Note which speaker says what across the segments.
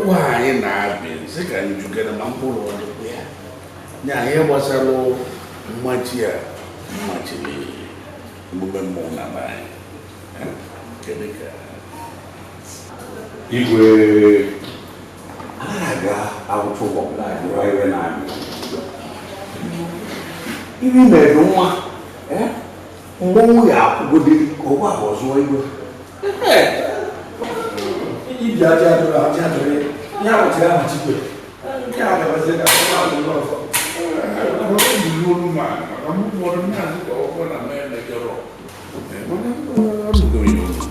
Speaker 1: Okwu a anyị na-abịa sị ka njugere ma mkpụrụ ọ dịkwa ya nya ihe gbasara mmachi a mmachiri emume mmọnwụ na be anyị. Kedu ka
Speaker 2: Igwe anaghị aga awụcha ụgbọ jụọ iwe na-abịa ihe mere nwa mmọnwụ ya akwụgodi ka ụgbọ ahụ zụọ igwe.
Speaker 3: Ibi aja adụrụ aja adụrụ ya nwụchiri amachikwe nke a gabazie ka ọ na-alụ ọzọ.
Speaker 1: Olu ma maka mgbe ụfọdụ na-asị ka ọ na m emejọrọ mana anụgo ya olu.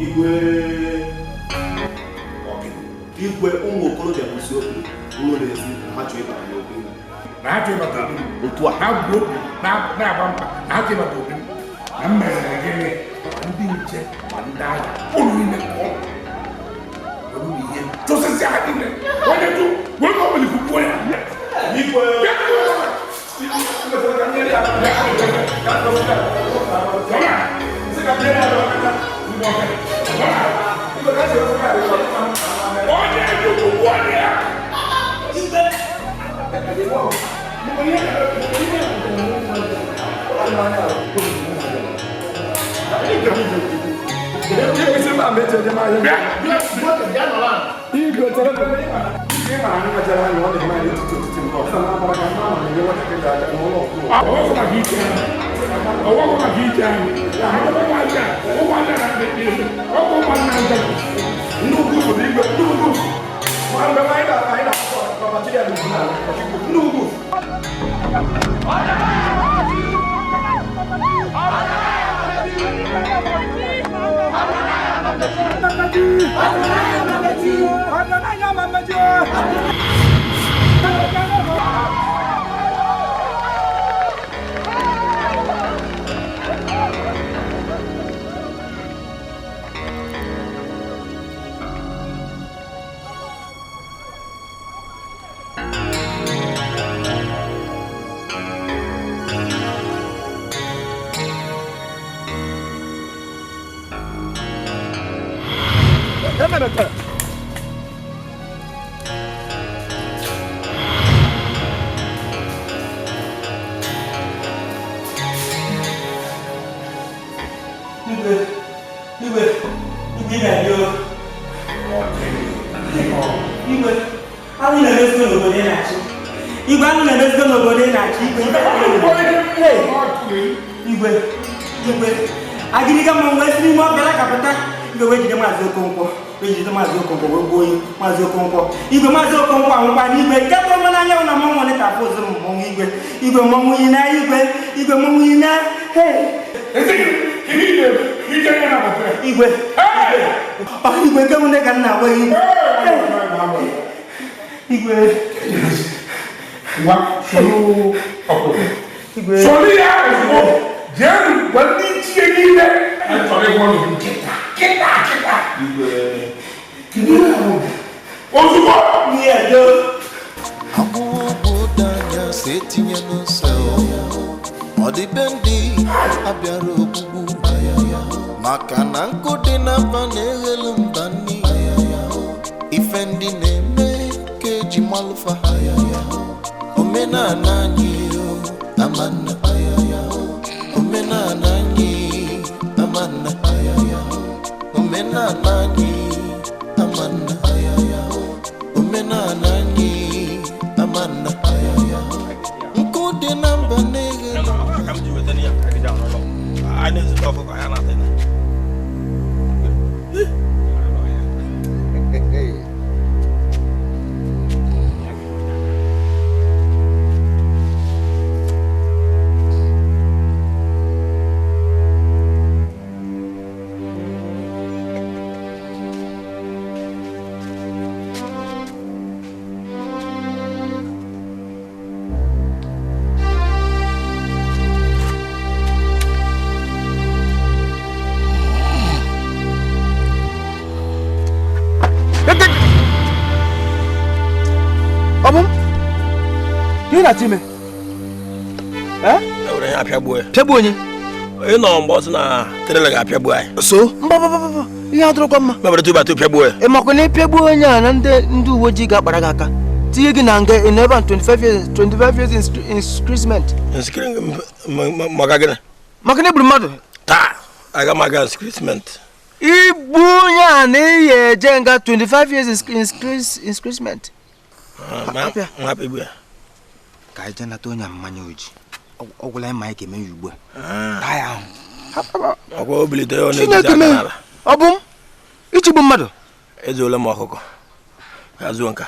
Speaker 4: Igwe igwe ụmụ okorobịa kwụsị okwu ụlọ n'ezi na ha chọrọ ịbata n'obi.
Speaker 1: Na ha chọrọ ịbata obi m.
Speaker 4: Otu a
Speaker 1: ha bụ obi na-agba mkpa na ha chọrọ ịbata obi m. Na m mere gịnị ma ndị nche ma ndị agha ụlọ niile pụọ were ihe chụsịsị ha niile onye jụ were ka ọ nwere ikuku ya.
Speaker 3: Igwe
Speaker 5: Igwe maazị Okonkwo anwụkwa n'igwe nke bụ ọnwa n'anya na mmọnwụ ole ka afọ ozu mmọnwụ igwe igwe mmọnwụ yi na igwe igwe mmọnwụ yi na igwe igwe nke nwunye ka nna agwa igwe igwe igwe
Speaker 1: soro ya ozugbo jee gwa ndị ichie niile achọrọ ịgwa ọnụ kịta kịta kịta ozugbo
Speaker 6: akwụkwọ anya si etinye n'ose ọdịbendị abịara ogbugbu maka na nkụ dị na mba na-eghelu mba nni ife ndị na-eme ka eji malụfa omenala anyị amanna omenala anyị amanna omenala anyị amanna omenala anyị amanna.
Speaker 7: Kedu na time? Eh?
Speaker 3: Ewere ya apịagbuo ya.
Speaker 7: Pịagbuo onye?
Speaker 3: Ị nọ mgbe ọ sị na trailer ga-apịagbu anyị.
Speaker 7: So? Mba mba mba. Ihe adịrọkwa mma.
Speaker 3: Mebere tuba tu pịagbuo ya.
Speaker 7: Ị makwa na ịpịagbuo onye a na ndị uwe ojii ga-akpara gị aka. Tinye gị na nga in ebe 25 years 25 years imprisonment.
Speaker 3: Maka gịnị?
Speaker 7: Maka na egburu mmadụ.
Speaker 3: Taa, aga m aga imprisonment.
Speaker 7: Igbu onye a na-eyi eje nga 25 years imprisonment.
Speaker 3: Hapụ igbu ya.
Speaker 7: Ka anyị jee nata onye mmanya ojii. Ọ gwụla anyị ma anyị ga-eme ya ugbu a. Taa ya ahụ.
Speaker 3: Ọkwa o bilitere ọ na-ejizi aka n'ala.
Speaker 7: Ọ bụ m? Ichigbu mmadụ?
Speaker 3: Ezuola m ọkụkọ. Ya zuo nka.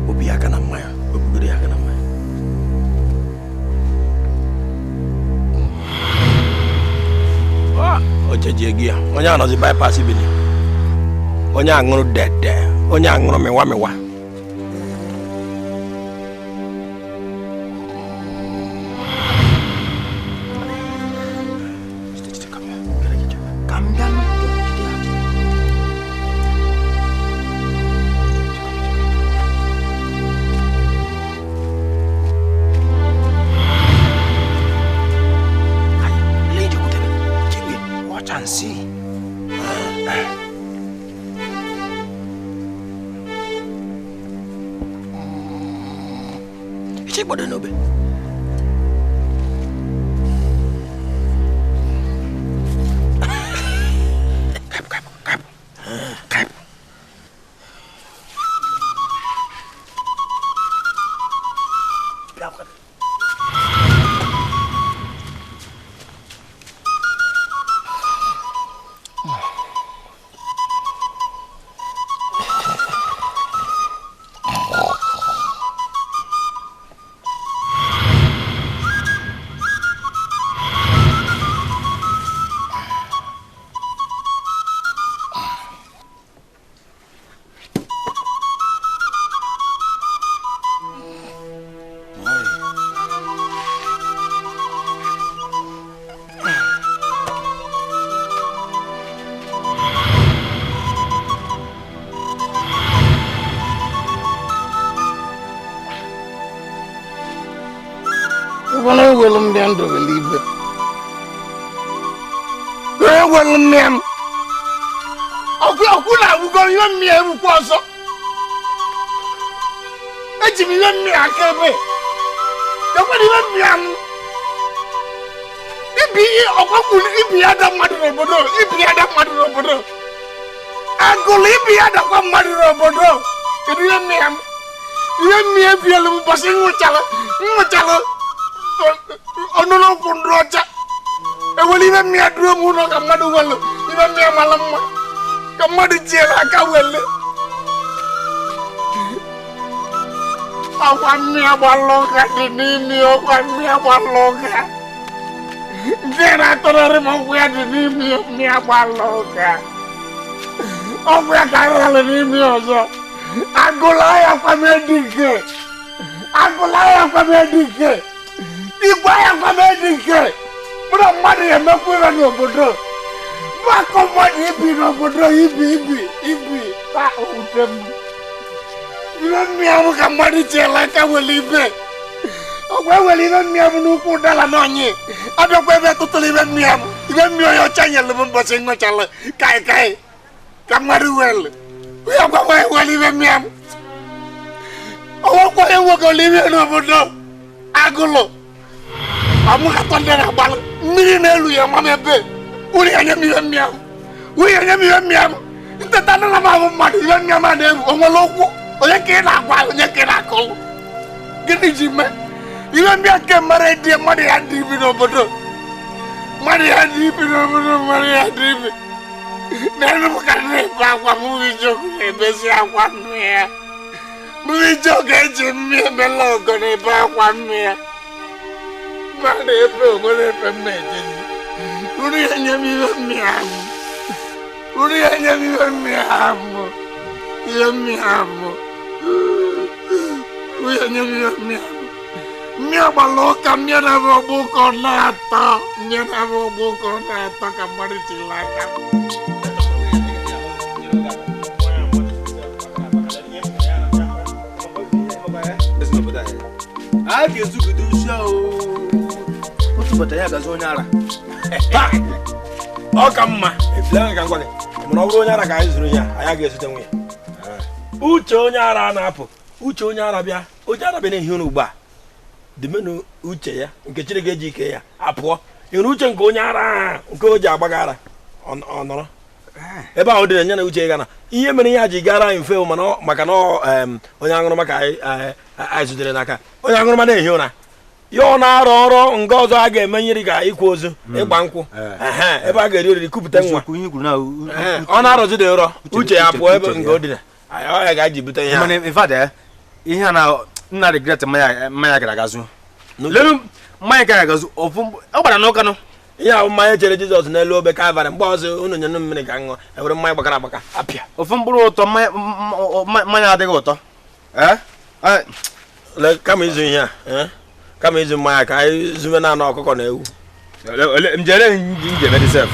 Speaker 3: Obi aka na mmanya. Obugoro ya aka na mmanya. O cheji gị ya. Onye anọzi bypass bini. Onye aṅụrụ dede. Onye aṅụrụ mịwa mịwa.
Speaker 1: Ọkwa dị n'ime ọkwa mmiri agbala ụka. Nke na-atọrọrị m ọgwụ ya dị n'ime mmiri agbala ụka. Ọgwụ ya ka arịrị n'ime ọzọ. Agụla ya kwame dike. Agụla ya kwame dike. Igwe ya kwame dike. Mụ na mmadụ ya emekwu ihe n'obodo. Mmakọ mmadụ ibi n'obodo ibi ibi ibi ta ute m. Ihe mmiri ahụ ka mmadụ tiela aka were ibe. Ọgwụ ewere ihe mmiri ahụ n'ukwu ụdara n'ọnyị. Abịakwa ebe tụtụrụ ihe mmiri ahụ. Ihe mmiri onye ọcha nyere m ụbọchị ṅụchala kai kai ka mmadụ were. Onye gwakwa ewere ihe mmiri ahụ. Ọwọkwa ewegoro ihe n'obodo agụlụ. Ọmụkatọ ndị na-agbalụ mmiri na-elu ya ma m ebe. Uri enye m ihe mmiri ahụ. Uri enye m ihe mmiri ahụ. Nteta nna m ahụ mmadụ ihe mmiri ahụ na-ewu. O nwere okwu. Onye ka ị na-agwa onye ka ị na-akọlụ. Gịnị ji mee? Ihe mbịa nke mmadụ dị mmadụ ya dị ibi n'obodo. Mmadụ ya dị ibi n'obodo mmadụ ya dị ibi. N'elu m ka na-ebe akwa mmiri joku na-ebezi akwa mmiri ya. Mmiri joku eji mmiri emela ọgọ na-ebe akwa mmiri ya. Mmadụ ebe onwere ebe mma ejezi. Uru ya nye m ihe mmiri ahụ. Uru ya nye m ihe mmiri ahụ. Ihe mmiri ahụ. Uru ya nye m ihe mmiri ahụ. Mmiri agbala ụka mmiri na-abụ ọgbụ ụka ọ na-atọ. Mmiri na-abụ ọgbụ ụka ọ na-atọ ka mmadụ jiri aka.
Speaker 7: Ụbọchị anyị agazi onye ara.
Speaker 3: Ọ ka mma efile ka ngwa gị mana ọ bụrụ onye ara ka anyị zụrụ ya anyị ga-ezute nwunye. Uche onye ara na-apụ, uche onye ara bịa, onye ara bịa na-ehi ụra ugbu a. Dịmenụ uche ya nke Chineke ji ike ya apụọ. Ịhụrụ uche nke onye ara nke o ji agbaga ara ọ nọrọ ebe ahụ dị na ya na uche gana. Ihe mere ya ji gara anyị mfe mana maka na onye aṅụrụma ka anyị zutere n'aka. Onye aṅụrụma na-ehi ụra ya ọ na-arọ ọrụ nga ọzọ a ga-eme nyere ka ịkwa ozu ịgba nkwụ ebe a ga-eri oriri kupụta nwa. Ọ na-arọzi dị nrọ uche ya pụọ ebe nke o dina ọ ya ga-eji bute ihe
Speaker 7: a. In fact, ihe a na nna regret mmanya gara aga zụ. Lelu mmanya gara aga zụ ọ gbara n'ụka nụ.
Speaker 3: Ihe ahụ mmanya chere Jizọs n'elu obe Kalvarị mgbe ọzọ unu nyenụ mmiri ka ṅụọ ewere mmanya gbakara agbaka apịa.
Speaker 7: Ofu mkpụrụ ụtọ mmanya adịghị ụtọ.
Speaker 3: Kama ịzụ ihe a kama ịzụ mmanya ka anyị zụme naanị ọkụkọ na ewu.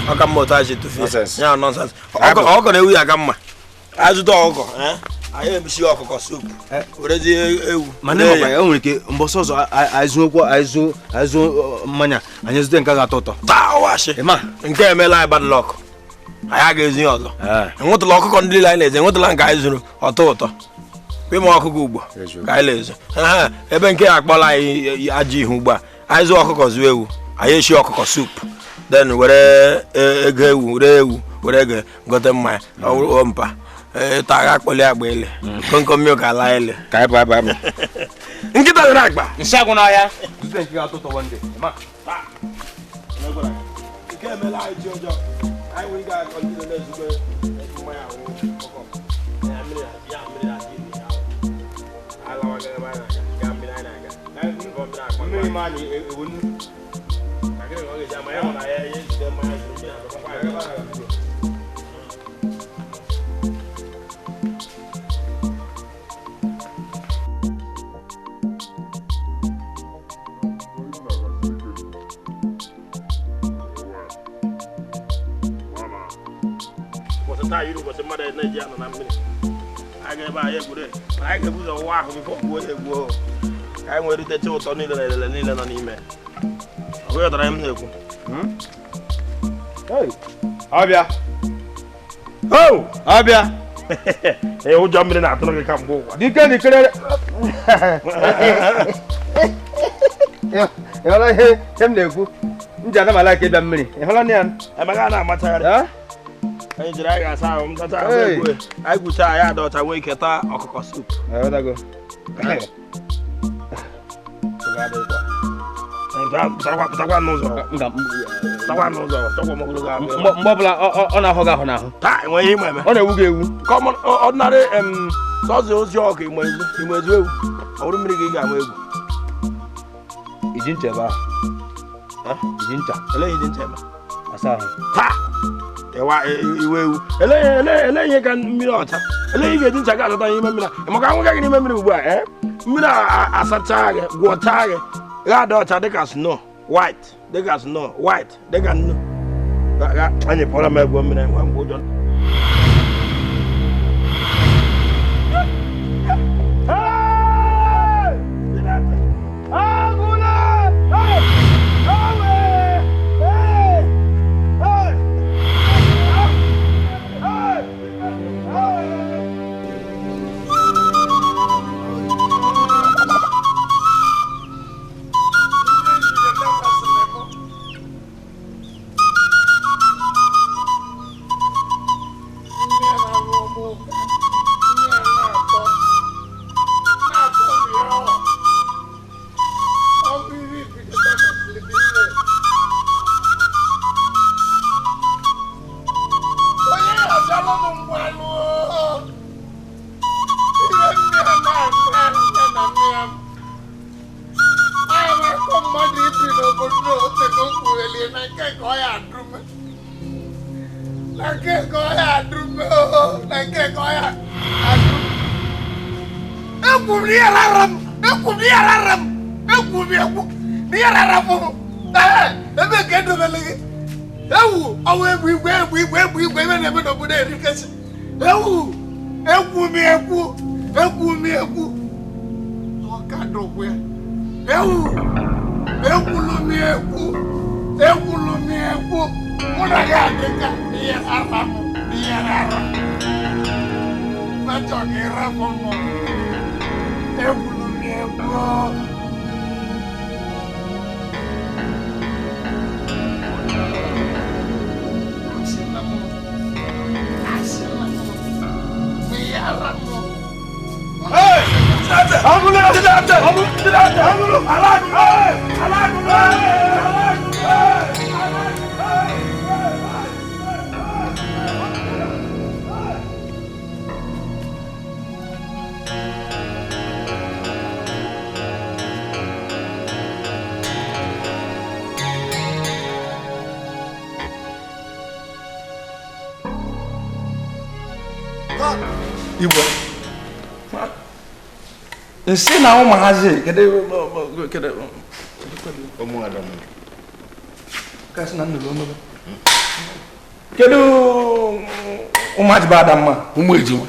Speaker 3: Ọ ka mma otu anyị si tụfie ya nọnsens. Ọkụkọ na ewu ya ka mma. Anyị zụta ọkụkọ anyị emesi ọkụkọ sup werezie ewu.
Speaker 7: Mana e nwere ike mbọsị ọzọ anyị zụ mmanya anyị zụte nke ga-atọ ụtọ.
Speaker 3: Taa washi nke emela anyị bad luck. Anyị agaghị ezu ya ọzọ. Enwetụla ọkụkọ ndị niile anyị na-eze enwetụla nke anyị zụrụ ọtọ ụtọ. Ịma ọkụkọ ugbo ka anyị na-ezu. Ebe nke akpọla anyị ajọ ihu ugbu a anyị zụọ ọkụkọ zụọ ewu anyị esi ọkụkọ sup then were ego ewu ree ewu were ego gote mmanya mpa ịta agha akpọli agba ele komkom milk ala ele. Nkịta nwere akpa
Speaker 7: nsị agwụ n'ahịa.
Speaker 3: Nke emela anyị ji ọjọọ anyị nwere ike akọntinye na-ezugbo mmanya ahụ ọkụkọ ya mmiri ya mmiri adị anyị ga-ebuzo ụwa ahụ bifo gbuo ya egbuo ka anyị nwere ritecha ụtọ niile na elele niile nọ n'ime. Ọ bụghị ọtara m na-ekwu.
Speaker 7: Ọbịa. Ọbịa.
Speaker 3: Ee, ụjọ mmiri na-atụrụ gị ka mgbe ụwa.
Speaker 7: Dike dikere. Ị hụla ihe m na-ekwu? M ji anamala ka ịbịa mmiri. Ị hụla ya?
Speaker 3: Emeka na-amachagharị. Anyị jiri anyị ga-asa ahụ m sacha ahụ egwu anyị gwuchaa anyị ada ọcha nwee ike taa ọkụkọ sup. Pụtakwa n'ụzọ.
Speaker 7: Mgbe ọbụla ọ na-ahụ gị ahụ n'ahụ.
Speaker 3: Taa enwe ihe ime eme.
Speaker 7: Ọ na-ewu gị ewu.
Speaker 3: Ọdịnarị sọzọ ozi ọkụ ime ezu ewu. Ọ bụrụ mmiri gị ị ga-ama egwu.
Speaker 7: Iji ncha ebe ahụ. Iji ncha.
Speaker 3: Elee iji ncha ebe?
Speaker 7: Asa ahụ.
Speaker 3: Taa! Iwe ewu. Elee ihe ka mmiri ọcha. Elee ihe ga-eji ncha gị asata n'ime mmiri a. Maka anwụ gị n'ime mmiri ugbu a mmiri a asachaa gị gwọchaa gị ga-adị ọcha dịka snow white dịka snow white dịka nnu. Anyị pụọla m egwu mmiri nwa mgbe ụjọ.
Speaker 1: Egwu m egwu. Ọ ka dọkwa ya. Ewu. Ekwulu m ekwu. Ekwulu m ekwu. Mụ na gị adịka ihe ara m ihe ara. Machọ ka ịrapụ m. Ekwulu m ekwu.
Speaker 3: Igwe nsị na ụmụazị kedu kedu kedu ụmụazị bụ Adamma
Speaker 1: ụmụ ejima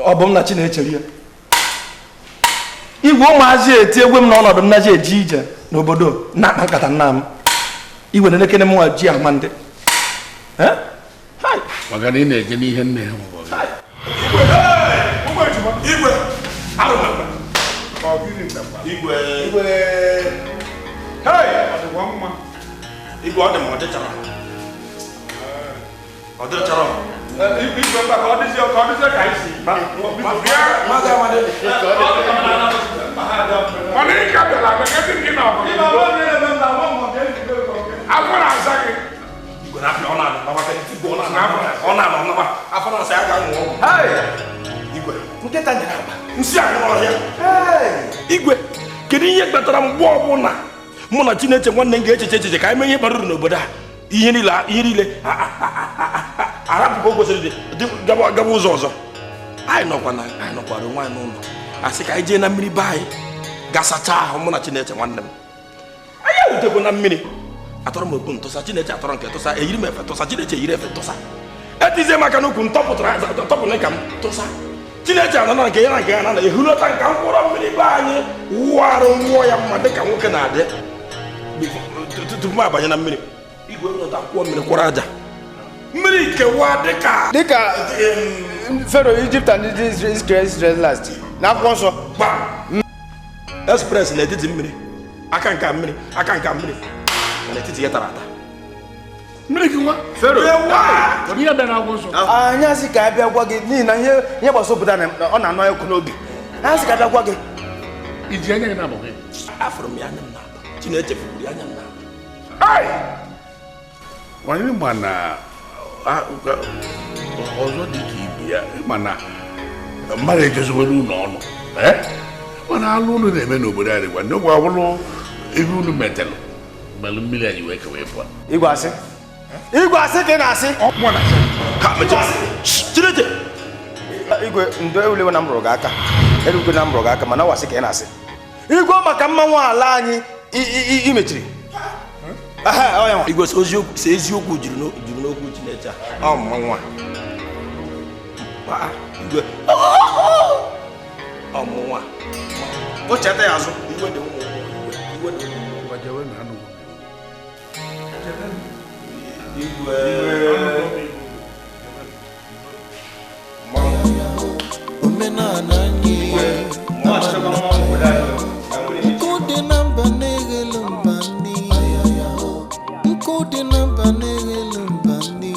Speaker 3: ọ bụ m na chi na-echere ya igwe ụmụazị eti egwe m n'ọnọdụ m naji eje ije n'obodo na-akpa nkata nna m igwe na-elekere m nwa ji ama ndị
Speaker 1: maka na ị na-eje n'ihe nne ha
Speaker 3: Igwe Igwe Igwe hey Igwe ọ dị m ọ dịchara ọ dịchara Igwe mba ka ọ dịzie ka ọ dịzie ka anyị si
Speaker 1: mana ị ka bịara abịa kedu nke na ọbụ afọ na-asa gị
Speaker 3: Igwe na-apịa ọ na-anọ ọ na-anọ ọ afọ na-asa ya ga-aṅụ ọgwụ Igwe nkịta nyere akpa nsị ahụ n'ọhịa Igwe kedu ihe kpatara mgbe ọbụla mụ na Chineke nwanne m ga-echeche echiche ka anyị mee ihe bara uru n'obodo a ihe niile arapụ ka o kwesịrị dị gaba ụzọ ọzọ anyị nọkwara onwe anyị n'ụlọ asị ka anyị jee na mmiri be anyị gasachaa ahụ mụ na Chineke nwanne m anyị ewutekwa na mmiri atọrọ m okpu ntụsa Chineke atọrọ nke tụsa eyiri m efe tụsa Chineke eyiri efe tụsa etizie maka n'ukwu ntọpụtara tọpụrụ ka m tụsa Chineke anọ na nke ya na nke ya na ehulọta nka mkpụrụ mmiri be anyị wụọ arụ nwụọ ya mma dịka nwoke na-adị tupu m abanye na mmiri igwe nlọta kwụọ mmiri kwụrụ aja mmiri kewa dịka
Speaker 7: dịka Pharaoh Egypt and Israel last na akwụkwọ nsọ
Speaker 3: express n'etiti mmiri aka nka mmiri aka nka mmiri n'etiti ya tara ata
Speaker 1: mmiri gị nwa
Speaker 7: Pharaoh
Speaker 1: ihe bịara akwụkwọ nsọ
Speaker 7: anyị asị ka abịa gwa gị n'ihi na ihe gbasa obodo ọ na-anọ ọkụ n'obi anyị asị ka abịa gwa gị
Speaker 1: iji anya gị na-abụ gị
Speaker 3: afụrụ m ya anya m na-abụ Chineke fụrụ ya anya m na-abụ
Speaker 1: onye ma na ọzọ dị ka ibe ya ma na mmadụ ejeziwere ụlọ ọnụ mana alụ unu na-eme n'obodo anyị gwa ndị gwa bụrụ ihe unu metalụ mgbe mmiri anyị wee kewa pụọ
Speaker 7: igwe asị igwe asị ka ị na-asị
Speaker 3: Chineke
Speaker 7: igwe ndo ewulewe na m rụrụ gị aka erugwe na m rụrụ gị aka mana wasị ka ị na-asị igwe maka mmanwụ ala anyị imechiri
Speaker 3: igwe si eziokwu juru n'okwu Chineke a ọ mmanwụ a igwe ọmụnwa
Speaker 7: o cheta ya azụ
Speaker 3: igwe dị ụmụ igwe dị igwe
Speaker 6: omenala anyị nkụ dị na mba na-eghelu mba nni nkụ dị na mba na-eghelu mba nni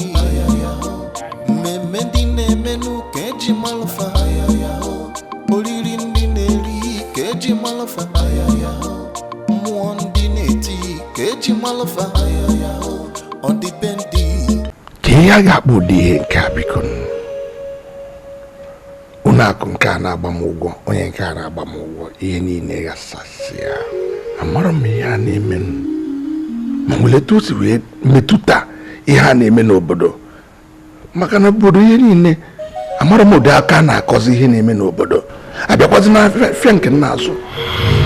Speaker 6: mmemme ndị na-emenụ ka eji malụfa oriri ndị na-eri ka eji malụfa mmụọ ndị na-eti ka eji malụfa ọdịbendị
Speaker 1: ka ihe a ga-akpọ ụdị ihe nke a biko ụlọ akụ nke a na-agba m ụgwọ onye nke a na-agba m ụgwọ ihe niile ghasasịa amara m ihe a na-eme ma nwere etu o si wee metụta ihe a na-eme n'obodo maka na obodo ihe niile amara m ụdị aka na-akọzi ihe na-eme n'obodo abịakwazi n'afịa nke m na-azụ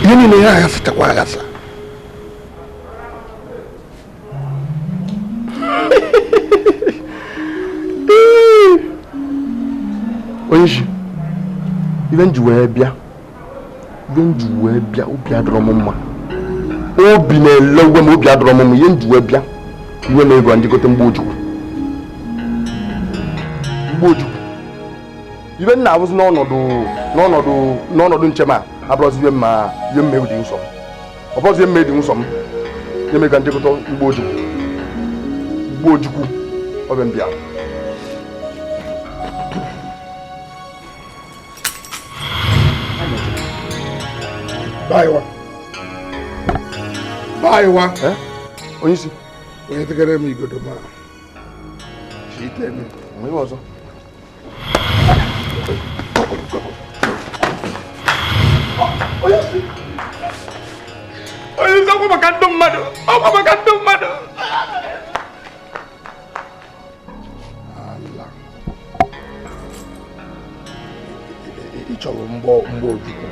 Speaker 1: ihe niile ya aghasachakwa aghasa
Speaker 7: onye isi ibe nji wee bịa obi adọrọ m mma
Speaker 8: Obi na-ele uwe m obi adọrọ m ihe m ji wee bịa inye m ego njikọta mgbe ojukwu. Mgbe ojukwu. Ibe m na-awụzi n'ọnọdụ nche ma abụrụzi ihe mma ihe mma dị nsọ m. Ọ bụrụzi ihe mma dị nsọ m. Nye m ego njikọta mgbe ojukwu. Mgbe ojukwu ọ bụ m bịa.
Speaker 1: Baiwa. Baiwa.
Speaker 8: Onye isi.
Speaker 1: Onye tegere m igodo ma. Chite m.
Speaker 8: Onwe ọzọ.
Speaker 1: Onye isi. Onye isi ọkwa maka ndụ mmadụ. Ọkwa maka ndụ mmadụ. Ala. Ị chọrọ mgbọ ojukwu.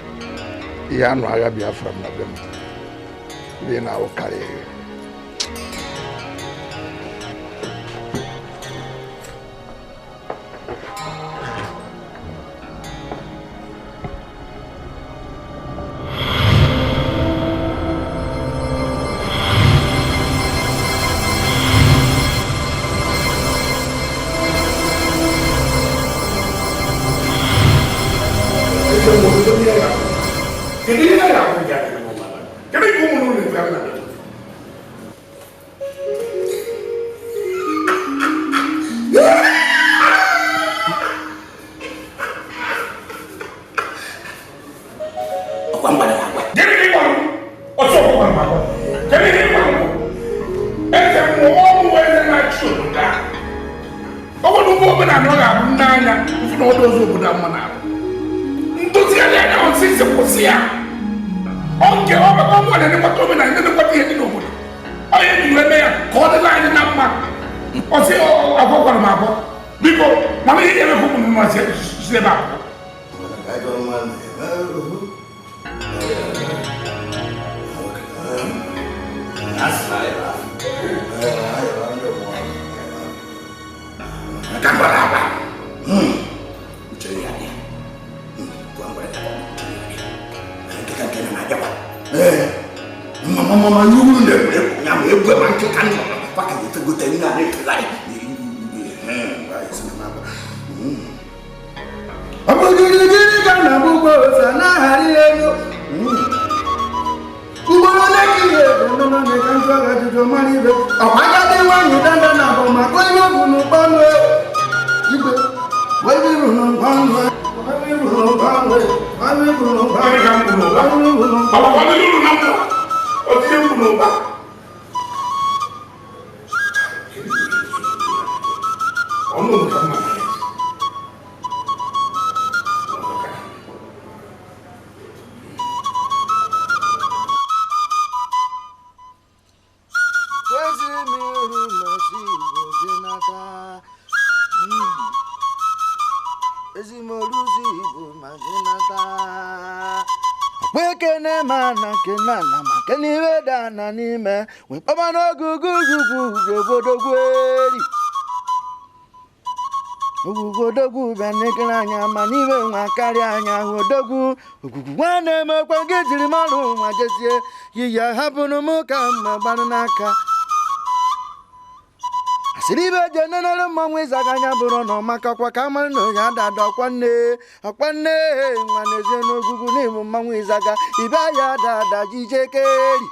Speaker 1: Ihe anụ agha Biafra m na be m. Ihe na-awụkarị.
Speaker 5: Ogwugwu bịa n'ekere anya ma n'ime nwa karịa anya ahụ odogwu ogwugwu nwanne m ekwe gị jiri mmadụ nwa jezie yiya hapụrụ m ka mma gbarụ n'aka asịrị ibe je nenere mmanwụ ịzaga anya bụrụ na ọmakakwa ka mara na onye adada ọkwa nne nwa n'ezie n'ogwugwu n'ịbụ mmanwụ ịzaga ibe ya adada jije keri.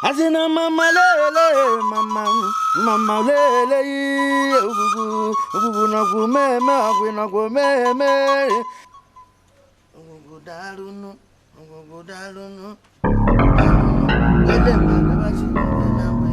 Speaker 5: Azina mama lele mama mama lele ugugu ugugu nọgwu meme ọgwụ nọgwu meme ugugu darunu ugugu darunu ele mama basi na mwe na mwe.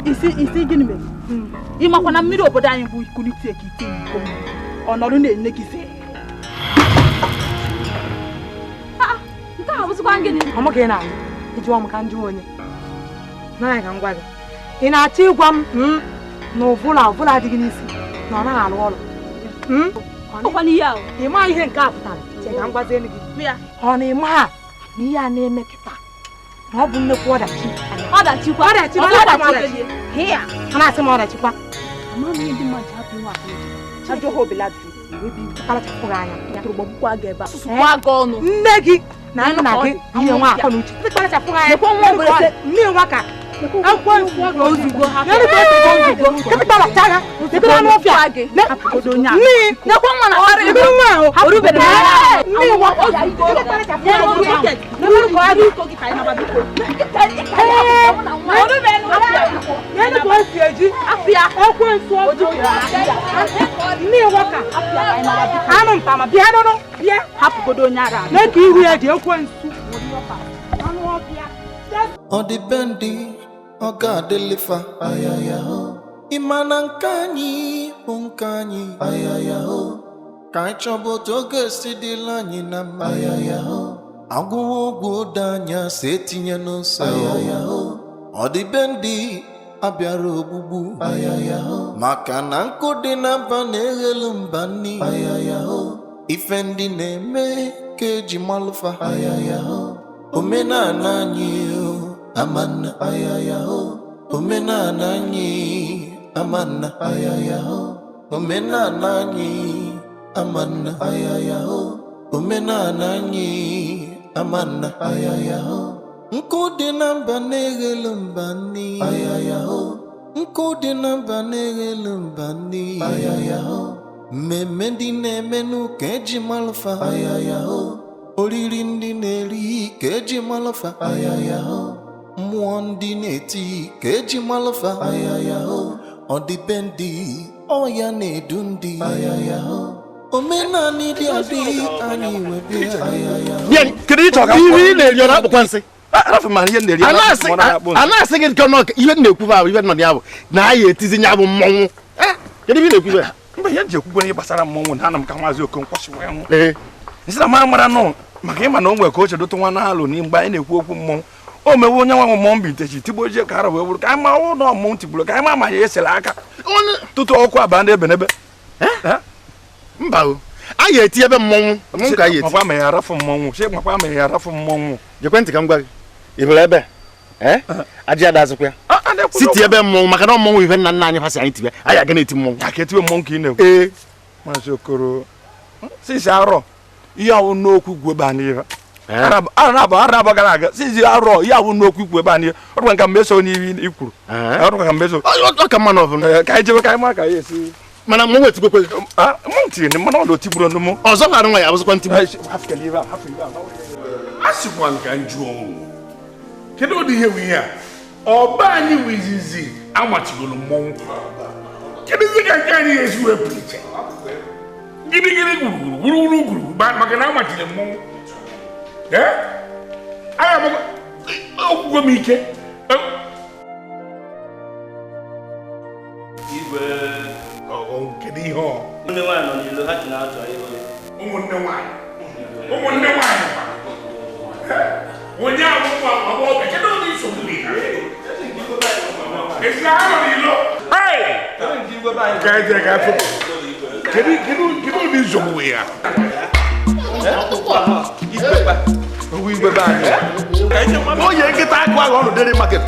Speaker 9: Isi gịnị mere? Ị makwa na mmiri obodo anyị bụ ikulite ka ite iko. Ọ nọrọ na-ene gị zie.
Speaker 10: Nke a bụzikwa gịnị?
Speaker 11: Ọ mụ ka ị na-alụ. Ịjụọ m ka m jụọ onye. Naanị ka m gwa gị. Ị na-achọ ịgwa m na ụvụla ụvụla adịghị n'isi na ọ naghị arụ ọrụ. Ị ma ihe nke a pụtara? Che ka m gwazie gị. Ọ na ịma ha na ihe a na-eme kịta na ọ bụ nnukwu ọdachi.
Speaker 10: Ọdachikwa.
Speaker 11: Ọdachi ọ na-asị m ọdachikwa. Nne gị na nna gị ihe nwa akọ na uche. Nne nwa ka
Speaker 6: Ọ dị be ndị ọ ga-adịlịfa ayaya ho. Ịma na nke anyị bụ nke anyị ayaya ho. Ka anyị chọba otu oge si dịla anyị na mma ayaya ho. Agwụwa ogwu odo anya si etinye n'ụsọ ayaya ho. Ọ dị be ndị abịara ogbugbu ayaya ho. Maka na nkụ dị na mba na-eghelu mba nni ayaya ho. Ife ndị na-eme ka eji malụfa ayaya ho. Omenala anyị amanna ayaya ho. Omenala anyị amanna ayaya ho. Omenala anyị amanna ayaya ho. Omenala anyị amanna ayaya ho. Nkụ dị na mba na-eghelu mba nni ayaya ho. Nkụ dị na mba na-eghelu mba nni ayaya ho. Mmemme ndị na-emenụ ka eji malụfa ayaya ho. Oriri ndị na-eri ka eji malụfa ayaya ho. Mmụọ ndị na-eti ka eji malụfa ayaya ho. Ọdịbendị ọya na-edu ndị ayaya ho. Omenala dị adị anyị webe ayaya ho.
Speaker 12: Ihe ị na-eri ọ na-akpụkwa nsị? A na-asị gị nke ihe na-ekwu bụ ihe nọ ya bụ na anyị etizi ya bụ mmọnwụ. Kedu ihe ị na-ekwu ya?
Speaker 7: Mba, ihe nji ekwukwe ihe gbasara mmọnwụ na ana m ka Maazị Okonkwo si wee nwụ. Nsị na mara mara nọ maka ịma na o nwere ka o chedote nwa na-alụ na mgbe anyị na-ekwu okwu mmọnwụ. O mewe onye nwa mmọnwụ bintechi tigbo jie ka ara wee bụrụ ka anyị ma ụlọ mmọnwụ tigburu ka anyị ma ma ya esere aka tutu ọkụ aba ndị ebe n'ebe.
Speaker 12: Mba o, anyị eti ebe mmọnwụ mmọnwụ ka anyị eti.
Speaker 7: Makwa ma ya arafụ mmọnwụ, sị makwa ma ya arafụ mmọnwụ.
Speaker 12: Jekwentị ka m gwa gị, ị hụrụ ebe aji ada azụkwa ya siti ebe mmọnwụ maka na mmọnwụ ife nna nna anyị fasị anyị tibe anyị aga na-eti mmọnwụ.
Speaker 7: Ya ka etiwe mmọnwụ ka ị na-ekwu. Ee. Maazị Okoro, sisi arọ ihe awụ n'okwu gwụ ebe anyị ife. Arọ gara aga sisi arọ ihe awụ n'okwu ikwu ebe anyị ọ dịkwa nka mmeso n'ihe i kwuru. Ọ dịkwa ka mmeso.
Speaker 12: Ọ ka mma na ọbụla.
Speaker 7: Ka anyị jebe ka anyị mara ka anyị esi.
Speaker 12: Mana mmọnwụ etigbekwe.
Speaker 7: Mmọnwụ tiri mana ọ na otigburu ọnụ mụ.
Speaker 12: Ọzọ kwa nwa ya abụzikwa ntigbu.
Speaker 1: A sịkwa nka njụ ọnwụ. Kedu ụdị ihe bụ ihe a? Ọba anyị bụ izizi amachigoro mmọnwụ. Kedu izi ka nke anyị ga-esi wepụ iche? Gịrịgịrị gburugburu gburugburu gburugburu maka na amachiri mmọnwụ. Ee? Anyị okwukwe m ike.
Speaker 4: Igwe.
Speaker 1: Kedu ihe ọ?
Speaker 4: Ụmụnne nwaanyị nọ n'ilo ha ji na-achọ ịhụ ya.
Speaker 1: Ụmụnne nwaanyị. Ụmụnne nwaanyị. Onye ahụ nwa agbọghọbịa kedu ụdị nsogbu dị ya? Esi na ha nọ n'ilo? Kedu ụdị nsogbu ya?
Speaker 12: Onye nkịta akụ ahụ ọnụ dịrị market.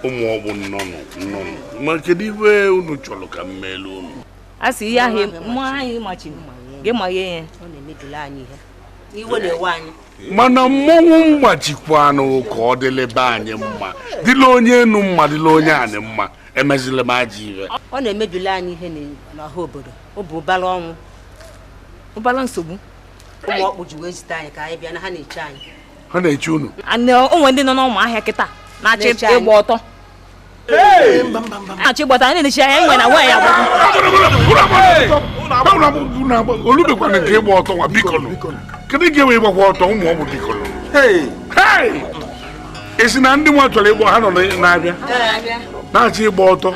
Speaker 1: Ụmụ ọgbụ nnọnụ nnọnụ ma kedu ibe unu chọrọ ka m meelu unu?
Speaker 13: A sị ihe ahụ mmụọ anyị machiri gị ma ya
Speaker 14: ọ na-emebili anyị ihe iwe na-ewe anyị.
Speaker 1: Mana mmọnwụ mgbachikwanụ ka ọ dịlebe anyị mma, dịla onye enu mma, dịla onye anị mma, emezila m ajọ ibe.
Speaker 14: Ọ na-emebili anyị ihe n'ọha obodo. Ọ bụ ụbara ọnwụ,
Speaker 13: ụbara nsogbu.
Speaker 14: Ụmụ ọkpụ ji wee zite anyị ka anyị bịa na ha na-eche anyị.
Speaker 1: Ha na-eche unu.
Speaker 13: Onwe ndị nọ n'ụmụ ahịa kịta na-achọ ịgba ọtọ. Na-achọ ịgba ọtọ, anyị na-eche anya enwe na nwaanyị agba.
Speaker 1: Olubekwana nke ịgba ọtọ nwa biko nụ. Kedu ga-enwe ịgbakwa ọtọ ụmụ ọgbụ biko nụ? Esi na ndị nwa chọrọ ịgba ha nọ na-abịa na-achọ ịgba ọtọ.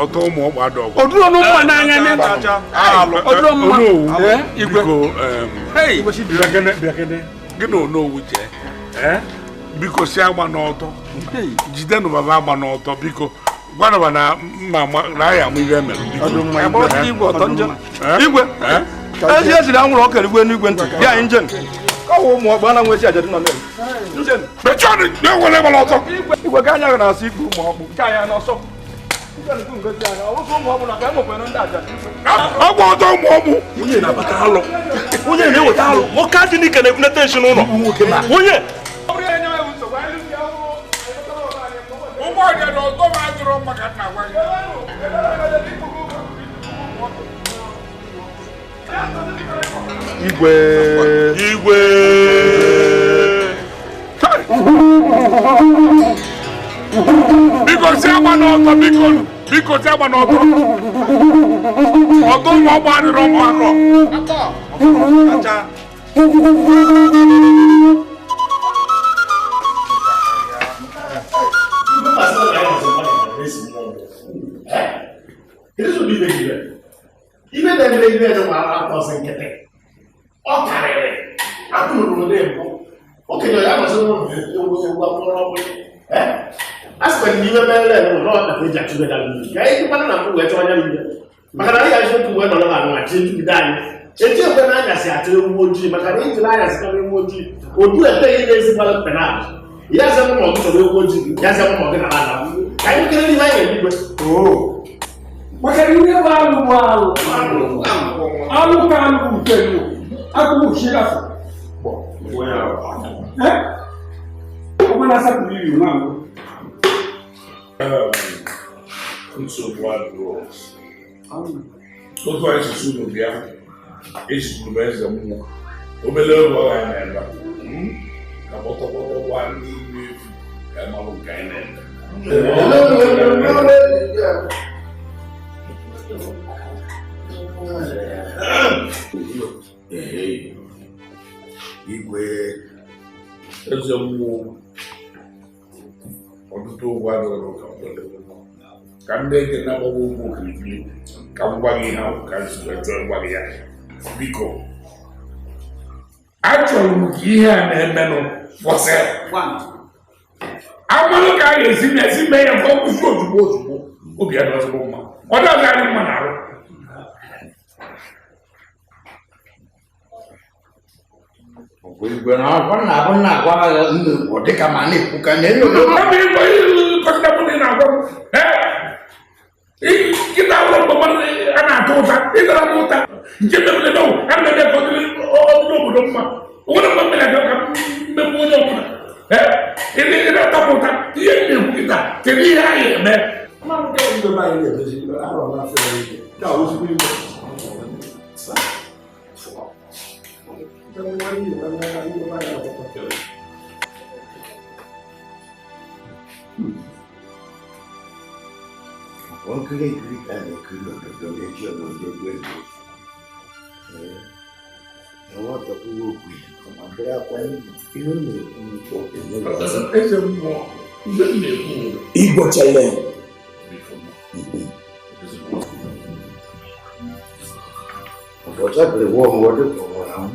Speaker 1: Ọtọ ụmụ ọgbụ adọ ọgwụ.
Speaker 7: Ọdụrụ ọnụ mma n'anya
Speaker 1: Onowu biko gị na Onowu jee biko si agba n'ọtọ jidenụ baba agba n'ọtọ biko gwanụba na mma na ya amụ ihe mere
Speaker 7: igwe ezi eziri anwụrụ ọkụ erigwe n'igwe ntị bịa anyị njem ka ọ wụ ụmụ ọgbụ ana nwezi ajadu nọ njem
Speaker 1: mechọnụ na-enwere gbara ọtọ
Speaker 7: igwe ka anya na-asụ ikpe ụmụ ọkpụ nke anyị n'ọsọ
Speaker 1: ọgwụ ọtọ ụmụ ọgbụ
Speaker 4: nwunye na-abata alụ nwunye na-eweta alụ nwoke adị n'ike na-ebunata esi n'ụlọ nwunye
Speaker 1: ụgbọ ọja na ọtọ m adịrọ maka nna gwa gị.
Speaker 8: Igwe
Speaker 4: igwe
Speaker 1: biko si agba n'ọtọ biko biko si agba n'ọtọ ọtọ ụmụ ọgbụ adịrọ mma
Speaker 12: ibe na-emere ibe dị nwa atọzi nkịtị ọ karịrị akpụrụ ụdị mbụ okenye ya masị ụmụ ewu ewu akpụrụ ọgbụ a sịkwa na ibe mere eme ụlọ ọkpa ka eji achụbe ya mmiri ka anyị dịkwana na mbụ wee chọọ anya mmiri maka na anyị ga-achọ otu wee nọrọ na anụ chi ejugide anyị eji ekwe na anyasị achọ ewu ojii maka na ijiri anyasị chọrọ ewu ojii odu eteghị na-ezigbara mpenabụ ya zem ma ọ gị chọrọ ewu ojii ya zem ma ọ gị nara ala ka anyị kere n'ihe anyị na-eligwe
Speaker 9: maka na ihe bụ alụ bụ alụ alụ ka alụ bụ nke lu akụkụ shirafu ọgbọ́n asapụrụ iri nwa mbụ
Speaker 1: nsogbu adịrọ otu anyị sisi unu bịa esikwuru m eze mmụọ obere oge ọ ga na-ebe ka kpọtọkpọtọ gwa ndị ime efu ka malụ nke anyị na-eme.
Speaker 2: Igwe
Speaker 1: eze mmụọ ọtụtụ ụgwọ adịrọ ka ka ndị eke na-agbawa ụgwọ okirikiri ka m gwa gị ihe ahụ ka m si wee chọọ ịgwa gị ya biko achọrọ m ka ihe a na-emenụ kwụsị amalụ ka a ga-esi esi mee ya ka ọ kwụsị ozugbo ozugbo obi adị ezigbo mma ọ dọghị adị mma n'arụ.
Speaker 2: Igwe na agwa na agwa na agwa ọ dịka ma na-ekwu ka na-elu
Speaker 1: nkịta ụlọ mgbe a na-atụ ụta ịtara m ụta nke mebiri na a na-eme ka ọ dịrị obodo mma onwere mgbe mmiri aga ka mmegbu onye ọbụla ị na-ata m ụta ihe m na-ekwu kịta kedu ihe anyị eme.
Speaker 2: Nkiri nkiri ka a na-ekiri obodo na-eji obodo egwu egwu enwetakwuo okwu ma bụrụ akwa ihe m na-ekwu
Speaker 1: eze mmụọ mgbe m na-ekwu
Speaker 2: igbochele ụbọchị wụọ mgbe dị ka ọ nwụrụ anwụ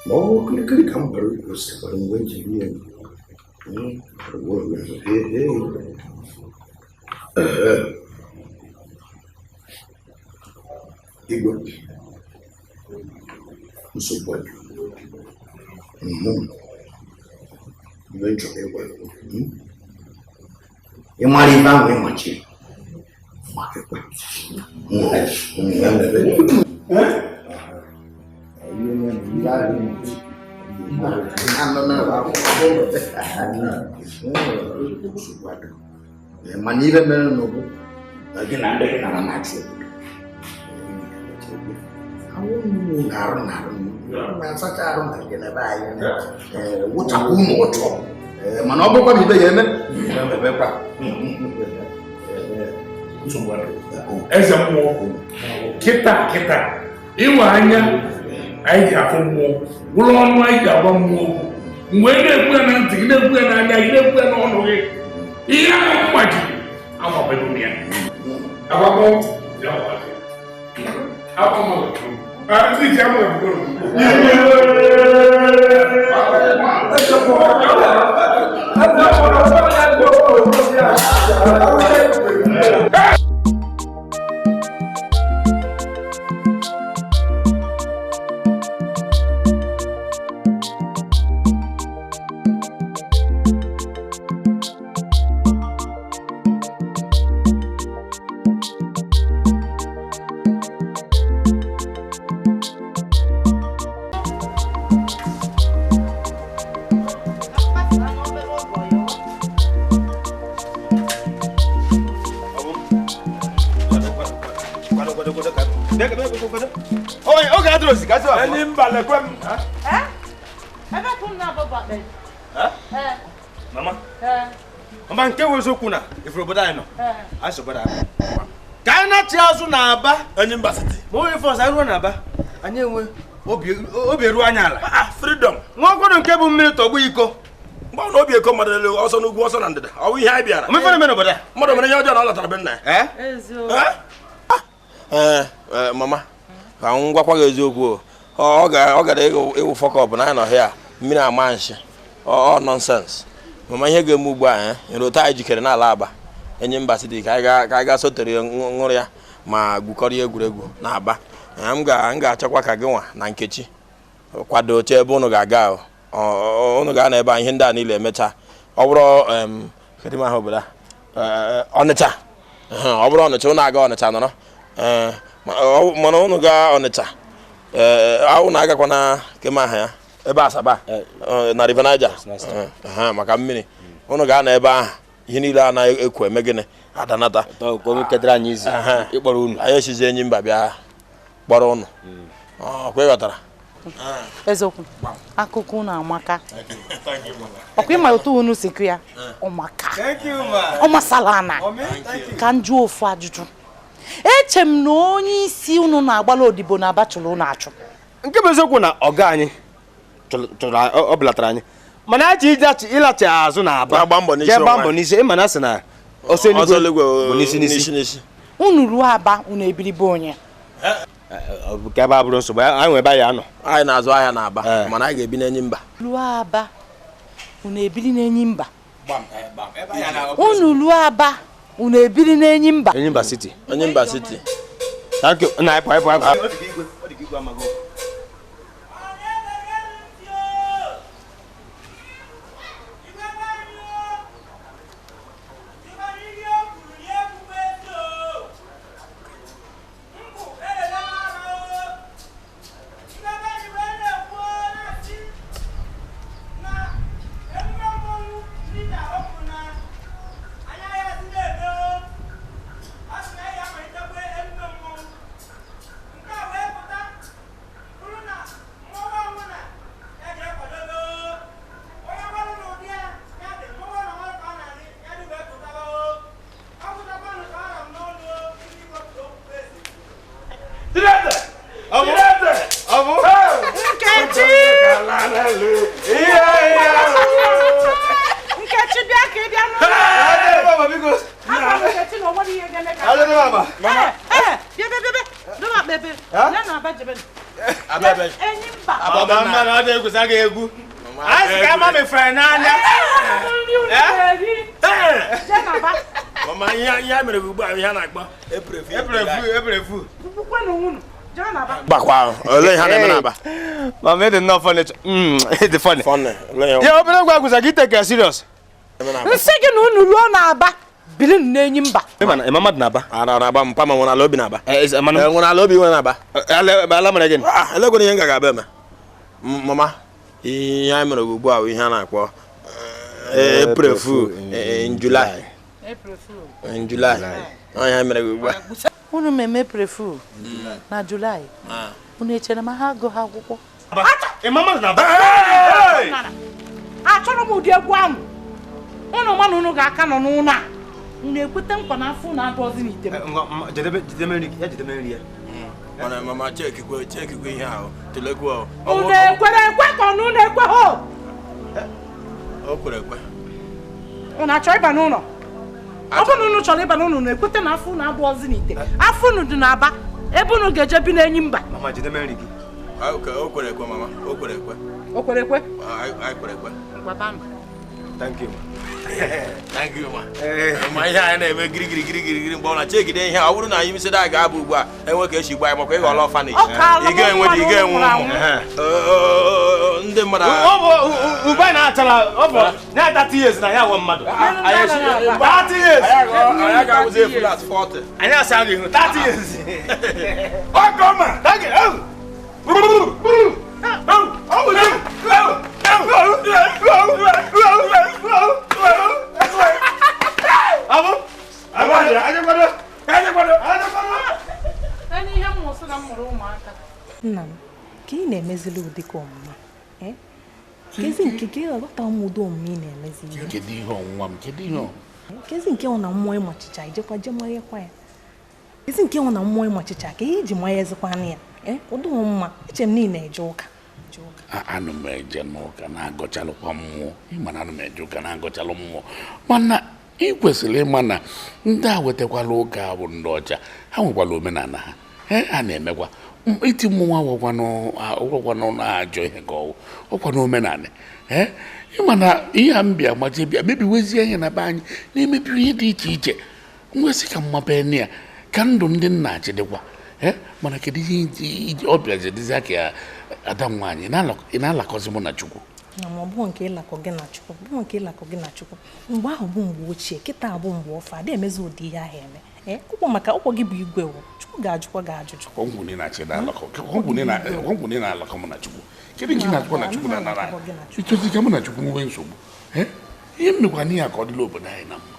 Speaker 2: ma ọ bụ okirikiri ka m gbara ukwu sikwara mgbe m ji rie Igwe nsogbu mgbe m chọrọ ịgwa ịmara ibe ahụ ịmachiri makekwe mana ibe mere n'ugwu Gị na ndị gị nara na-achị obodo arụ na arụ na-asacha arụ na nke na be anyị wụchapụ ụmụ ọchọ mana ọ bụrụkwa na ibe ya eme emebekwa.
Speaker 1: Eze mmụọ kịta kịta ịnwe anya anyị ji afụ mmụọ wụrụ ọnụ anyị ji agwa mmụọ okwu mgbe ị na-ekwu ya na ntị gị na-ekwu ya n'anya gị na-ekwu ya n'ọnụ gị ihe ahụ mgbajiri agbabeghị m ya agbakọ ya
Speaker 15: Mama, nke wụ eziokwu na ifuru obodo anyị nọ anyị so obodo anyị ka anyị na-achị azụ na-aba
Speaker 3: Enyimba City
Speaker 15: ma onye fọs anyị ruo na-aba anyị enwe obi eruo anyị ala
Speaker 3: freedom
Speaker 15: nwa ọkwado nke bụ mmiri tọgbu iko
Speaker 3: mgbe ọ na obi eko mmadụ elu ọsọ n'ugwu ọsọ na ndịda ọ bụ ihe anyị bịara
Speaker 15: omefere mere obodo a
Speaker 3: mmadụ mere ihe ọjọọ na ọ lọtara be nna ya ee mama ka m gwakwa gị eziokwu ọ gara ịwụ fọkọp na anyị nọ hịa mmiri ama nshi ọ nọnsens. Mama ihe ga-eme ugbu a nyere otu anyị jikere n'ala Aba Enyimba City ka anyị gaa sotere ṅụrụ ya ma gwukọrọ ya egwuregwu na Aba. M ga-achọkwa ka gị nwa na Nkechi kwado oche ebe unu ga-aga unu ga na ebe a ihe ndị a niile emechaa ọ bụrụ kedu aha obodo a Ọnịcha ọ bụrụ Ọnịcha unu aga Ọnịcha nọrọ mana unu gaa Ọnịcha unu agakwa na kema aha ya ebe Asaba na River Niger maka mmiri unu ga-anọ ebe ahụ ihe niile a na-ekwu eme gịnị adanata anyị esizi Enyimba bịa kpọrọ unu ọkwa ịghọtara
Speaker 13: eziokwu akụkọ unu amaka ọkwa ịma otu unu si kụ ya ọmaka ọmasala na ka m jụọ ofu ajụjụ eche m na onye isi unu na-agbala odibo na Aba chụrụ unu achụ
Speaker 15: nke bụ eziokwu na ọga anyị ọ belatara anyị mana aji ịlachi azụ na Aba jee gbaa mbọ n'isi ịma na asị na ọsọ eluigwe bụ n'isi n'isi
Speaker 13: unu ruo Aba unu ebiribe onye
Speaker 15: ka ebe a bụrụ nsogbu anyị nwe ebe anyị anọ
Speaker 3: anyị na-azụ ahịa na Aba mana anyị ga-ebi n'Enyimba
Speaker 13: ruo Aba unu ebiri n'Enyimba unu ruo Aba unu ebiri n'Enyimba
Speaker 15: Enyimba City
Speaker 3: Enyimba City.
Speaker 15: Thank you. Na ịpụ ịpụ ịpụ.
Speaker 13: Nkechi bịa ka ị bịa n'ụlọ. Nkechi na onwere ihe ga-eme ka. Bịa bịa bịa. Dọba akpa ebe. Ya na Aba jebe. Enyimba.
Speaker 15: Mama na ọ dị egwu sa ga-egwu. Anyị sị ka ama mefere n'anya.
Speaker 13: Jee na Aba.
Speaker 3: Mama ihe mere ugbu a ihe a na-akpọ eprefu.
Speaker 15: Eprefu.
Speaker 13: Kwukwanụ nwunu. Jee na Aba.
Speaker 3: Gbakwa ole ihe a na-eme n'Aba.
Speaker 15: Mama ịdị nnọọ funny. Ịdị funny. Ya obere gwa agwụza gị take serious.
Speaker 13: Nsị gị na unu ruo n'Aba biri n'Enyimba.
Speaker 15: Ịma mmadụ n'Aba.
Speaker 3: Ara n'Aba mpa ma nwere ala obi n'Aba. Nwere ala obi nwere n'Aba.
Speaker 15: Ala mere gịnị?
Speaker 3: Elegwere ihe m ga-aba eme. Mama ihe anyị mere ugbu a bụ ihe a na-akpọ April Fool in July. In July. Ọ ya mere ugbu a.
Speaker 13: Unu meme April Fool na July. Unu echere ma ha agụ ha akwụkwọ. Achọrọ m ụdị egwu ahụ. Unu ma na unu ga-aka nọ n'ụlọ a. Unu ekwete nkwa na afọ unu adọzi n'ite m.
Speaker 15: Jedebe nri ya.
Speaker 3: Mana mama chekikwe ihe ahụ. Tulekwe.
Speaker 13: Unu ekwere ekwe ka unu ekwe ho.
Speaker 3: O kwere ekwe.
Speaker 13: Unu achọ ịba n'ụlọ? Ọ bụrụ na unu chọrọ ịba n'ụlọ, unu ekwete na afọ unu abụọzi n'ite. Afọ unu dị n'Aba, ebe unu ga-eje bi n'enyi mba.
Speaker 15: Mama jedebe nri gị.
Speaker 3: O kwere ekwe mama, o kwere ekwe.
Speaker 13: O kwere ekwe?
Speaker 3: Anyị kwere ekwe.
Speaker 13: Ngwa.
Speaker 15: Thank you.
Speaker 3: Thank you ma. Ma ihe anyị na-eme giri giri giri giri mgbe ọ na chegide ihe a, ọ bụrụ na anyị misịda anyị ga-abụ ugbu a, enwe ka esi gba anyị makwa ịghọla ọfaneji. Ị ga-enwe ị ga-enwe ụmụ. Ndị mmadụ
Speaker 15: ube na-achara ọ bụ na 30 years na ya wụ mmadụ. 30 years.
Speaker 3: Anyị ga-awụzi efu at 40.
Speaker 15: Anyị asa gị ihu 30 years.
Speaker 7: Ọkọma.
Speaker 15: Thank you.
Speaker 16: Nna m, ka ị na-emezili ụdị ka ọmụma kezi nke ka ị ghọta m ụdị omume ị na-emezi ihe.
Speaker 1: Kedu ihe ọnwụnwa m? Kedu ihe ọ?
Speaker 16: Kezi nke ọ na mmụọ ịmachicha ijekwa je manyekwa ya. Kezi nke ọ na mmụọ ịmachicha ka ihe iji manyezikwanụ ya. Ụdị mma eche m niile eje ụka.
Speaker 1: Anụ m eje n'ụka na-agọchalụkwa mmụọ. Ịma na anụ m eje ụka na-agọchalụ mmụọ. Mana ị kwesịrị ịma na ndị a wetakwala ụka bụ ndị ọcha, ha nwekwara omenala ha. Ha na-emekwa iti mmụọ awụkwanụ ajọ ihe ka ọwụ ọkwa n'omenala. Ịma na ihe a m bịa maje bịa mebiwezie ihe na be anyị na-emebi ihe dị iche iche. Nwesị ka mmape ya ka ndụ ndị nna achị dịkwa. Mana kedu ihe ọ bịazi dịzịa ka ada m nwaanyị ị na-alakọzi mụ na Chukwu?
Speaker 16: Na ma ọ bụghị nke ịlakọ gị na Chukwu, bụghị nke ịlakọ gị na Chukwu. Mgbe ahụ bụ mgbe ochie, kịta bụ mgbe ọfọ, adị emezi ụdị ihe ahụ eme. Ụkwụ maka ụkwụ gị bụ igwe wụ, Chukwu ga-ajụkwa gị ajụjụ.
Speaker 1: Ọgwụ na na-alakọ mụ na Chukwu. Kedu nke na-achụkwa na Chukwu na-anara? Ịchọzi ka mụ na Chukwu nwee nsogbu. Ihe mmekwa n'ihe a ka ọ dịla obodo anyị na mma.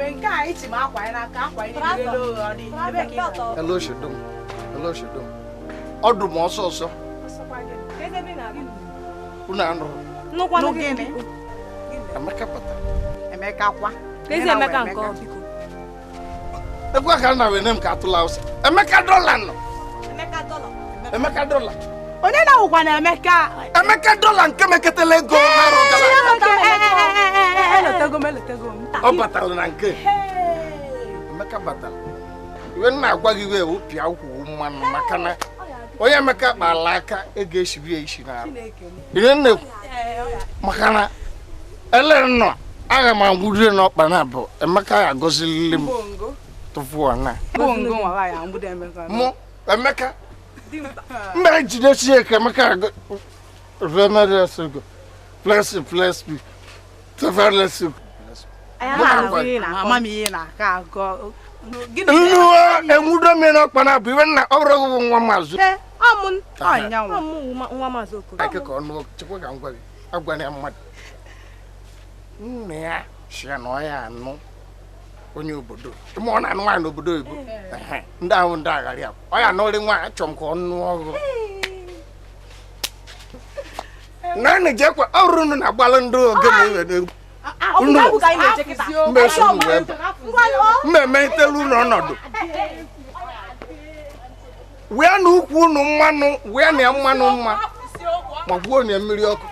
Speaker 11: Nke a ichi m akwa anyị n'aka akwa anyị niile oghe ọ dị. Ebe ka ị nọ?
Speaker 2: Hello, Shidum. Hello, Shidum. Ọdụ m ọsọ ọsọ. Unu anụrụ.
Speaker 11: Nnukwu gịnị?
Speaker 2: Emeka bata.
Speaker 11: Emeka kwa.
Speaker 10: N'ezie Emeka nke ọ biko.
Speaker 2: Ekwe ka nna wee nem ka atụla awụsa. Emeka dọla nọ.
Speaker 10: Emeka dọla.
Speaker 2: Emeka dọla.
Speaker 11: Onye na-awụkwa na Emeka?
Speaker 2: Emeka dọla nke meketela ego n'arọ gara aga.
Speaker 11: Elotego m, elotego m.
Speaker 2: Ọ batara na nke. Emeka batara. Iwe nna agwa gị wee wụpịa ukwu mmanụ maka na onye Emeka kpala aka ego esibi ya isi n'arụ. Ihe nna ekwu maka na ele nọ aga m anwụrie n'ọkpa na abụ Emeka ya agọzilili m tụfuo na. Mụ Emeka mba jidesi ya ka Emeka bless bless me. Bless you. Nnu enwudo m n'ọkpa na abụ iwe nna ọ bụrụ nwa maazị.
Speaker 10: Nwa maazị Okoro.
Speaker 2: Ake ka ọnụ chekwa ka m gwa gị agwana ya mmadụ. Nna ya si ya na ọ ya anụ onye obodo. Ma ọ na-anụ nwaanyị n'obodo oyibo. Ndị ahụ ndị aghara ya. Ọ ya anụrị nwaanyị achọ m ka ọ nụọ ọgụ. Naanị jekwa ọ bụrụ unu na-agbalụ ndị ogene iwe n'egwu. Mmemme itelu unu ọnọdụ. Wee na ukwu unu mmanụ, wee na mmanụ mma, ma gwuo na mmiri ọkụ.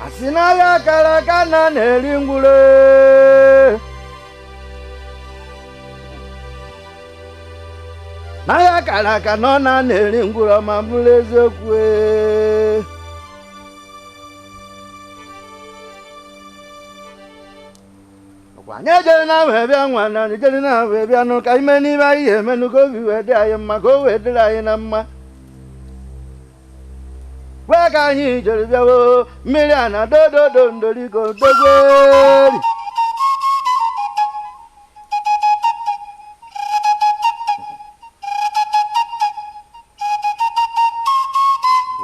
Speaker 5: Asị n'ahịa kara aka na na-eri ngwure. N'ahịa kara aka nọ na na-eri ngwure ma bụrụ eziokwu. Ọkwa anyị ejere na wee bịa nwa na ejere na wee bịa nụ ka ime n'ime anyị emenụ ka obi wee dị anyị mma ka o wee dịrị anyị na mma. Wee ka anyị jere bịawo mmiri a na dododo ndoriko dogweri.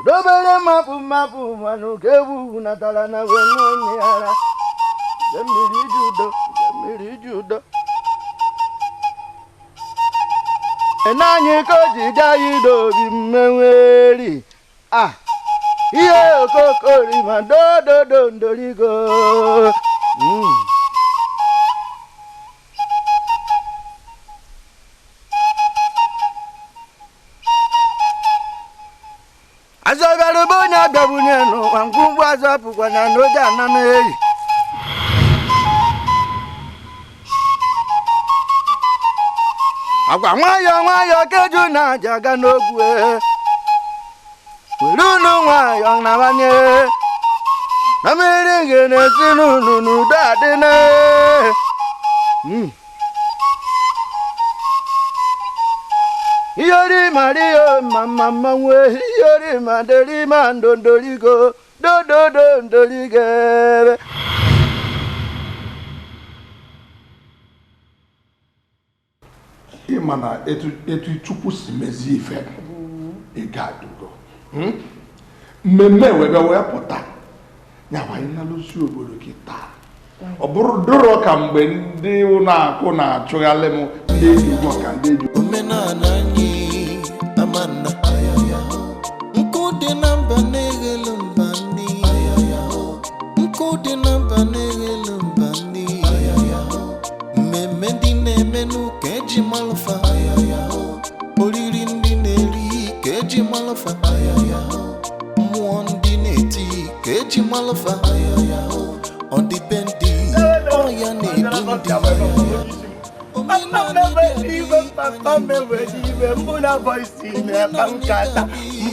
Speaker 5: Dobere mapụ mapụ manụ ka ewu natara na wee ṅụọ nne ara. Mmiri ji udo, mmiri ji udo. Naanị ka o ji gaa idobi mmenweri. Ah! Ihe okokorima dododo ndorigo. Azọbịarụba onye abịabunye n'ụwa ngwungwu azọpụkwa na n'oge anana eyi. Agwa nwayọọ nwayọọ keju na-aja aga n'ogwu. Were unu nwayọọ nabanye na mmiri gị na-esi n'unu n'udo adịna. Iyori mario mama mmanwe iyori maderi ma ndondorigo dododo ndorigebe.
Speaker 1: Ịma na etu Chukwu si mezie ife ị ga-adụgo. Mmemme wee bịa wee pụta ya bụ anyị na-alụsi obodo gị taa ọ bụrụ dụrọ ka mgbe ndị ụlọ akụ na-achụghalị m ndị eji ụgwọ ka ndị eji
Speaker 6: omenala anyị amanna nkụ dị na mba na-eghelu mba nni nkụ dị na mba na-eghelu mba nni mmemme ndị na-emenụ ka eji malụfa oriri ndị na-eri ka eji malụfa mmụọ ndị na-eti ka eji malụfa ọdịbendị ọya na-ebu ndị
Speaker 5: papa mewere iwe mbụ na voice na-akpa nkata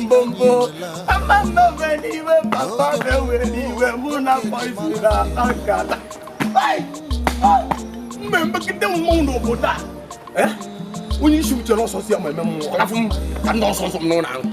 Speaker 5: mbụ
Speaker 9: mbombo ama mmewe n'iwe papa mewe n'iwe mụ na pọisi na akata mmemmegide mmọnwụ n'obodo a onye isi uche n'ọsọ si ya ma eme mmụọ ọlafụ m ka ndị ọsọ nsọ m n'ụlọ ahụ.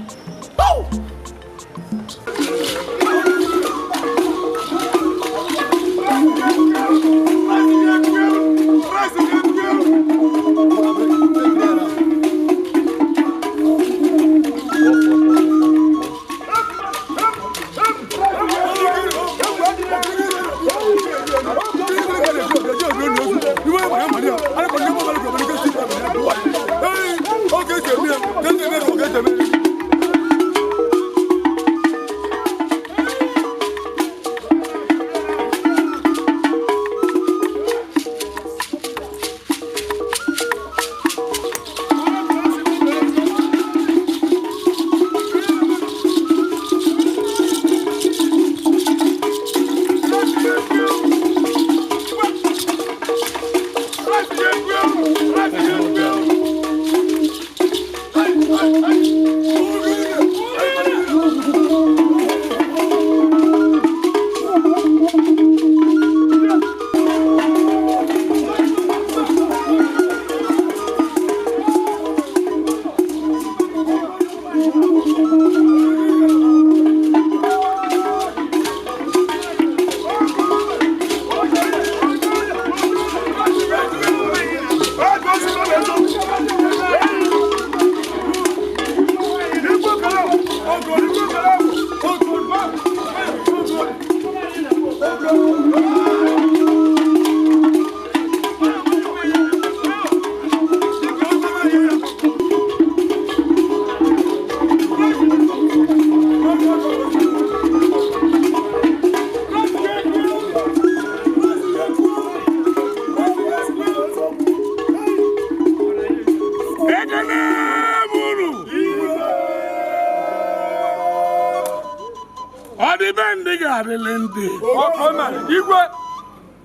Speaker 9: Igwe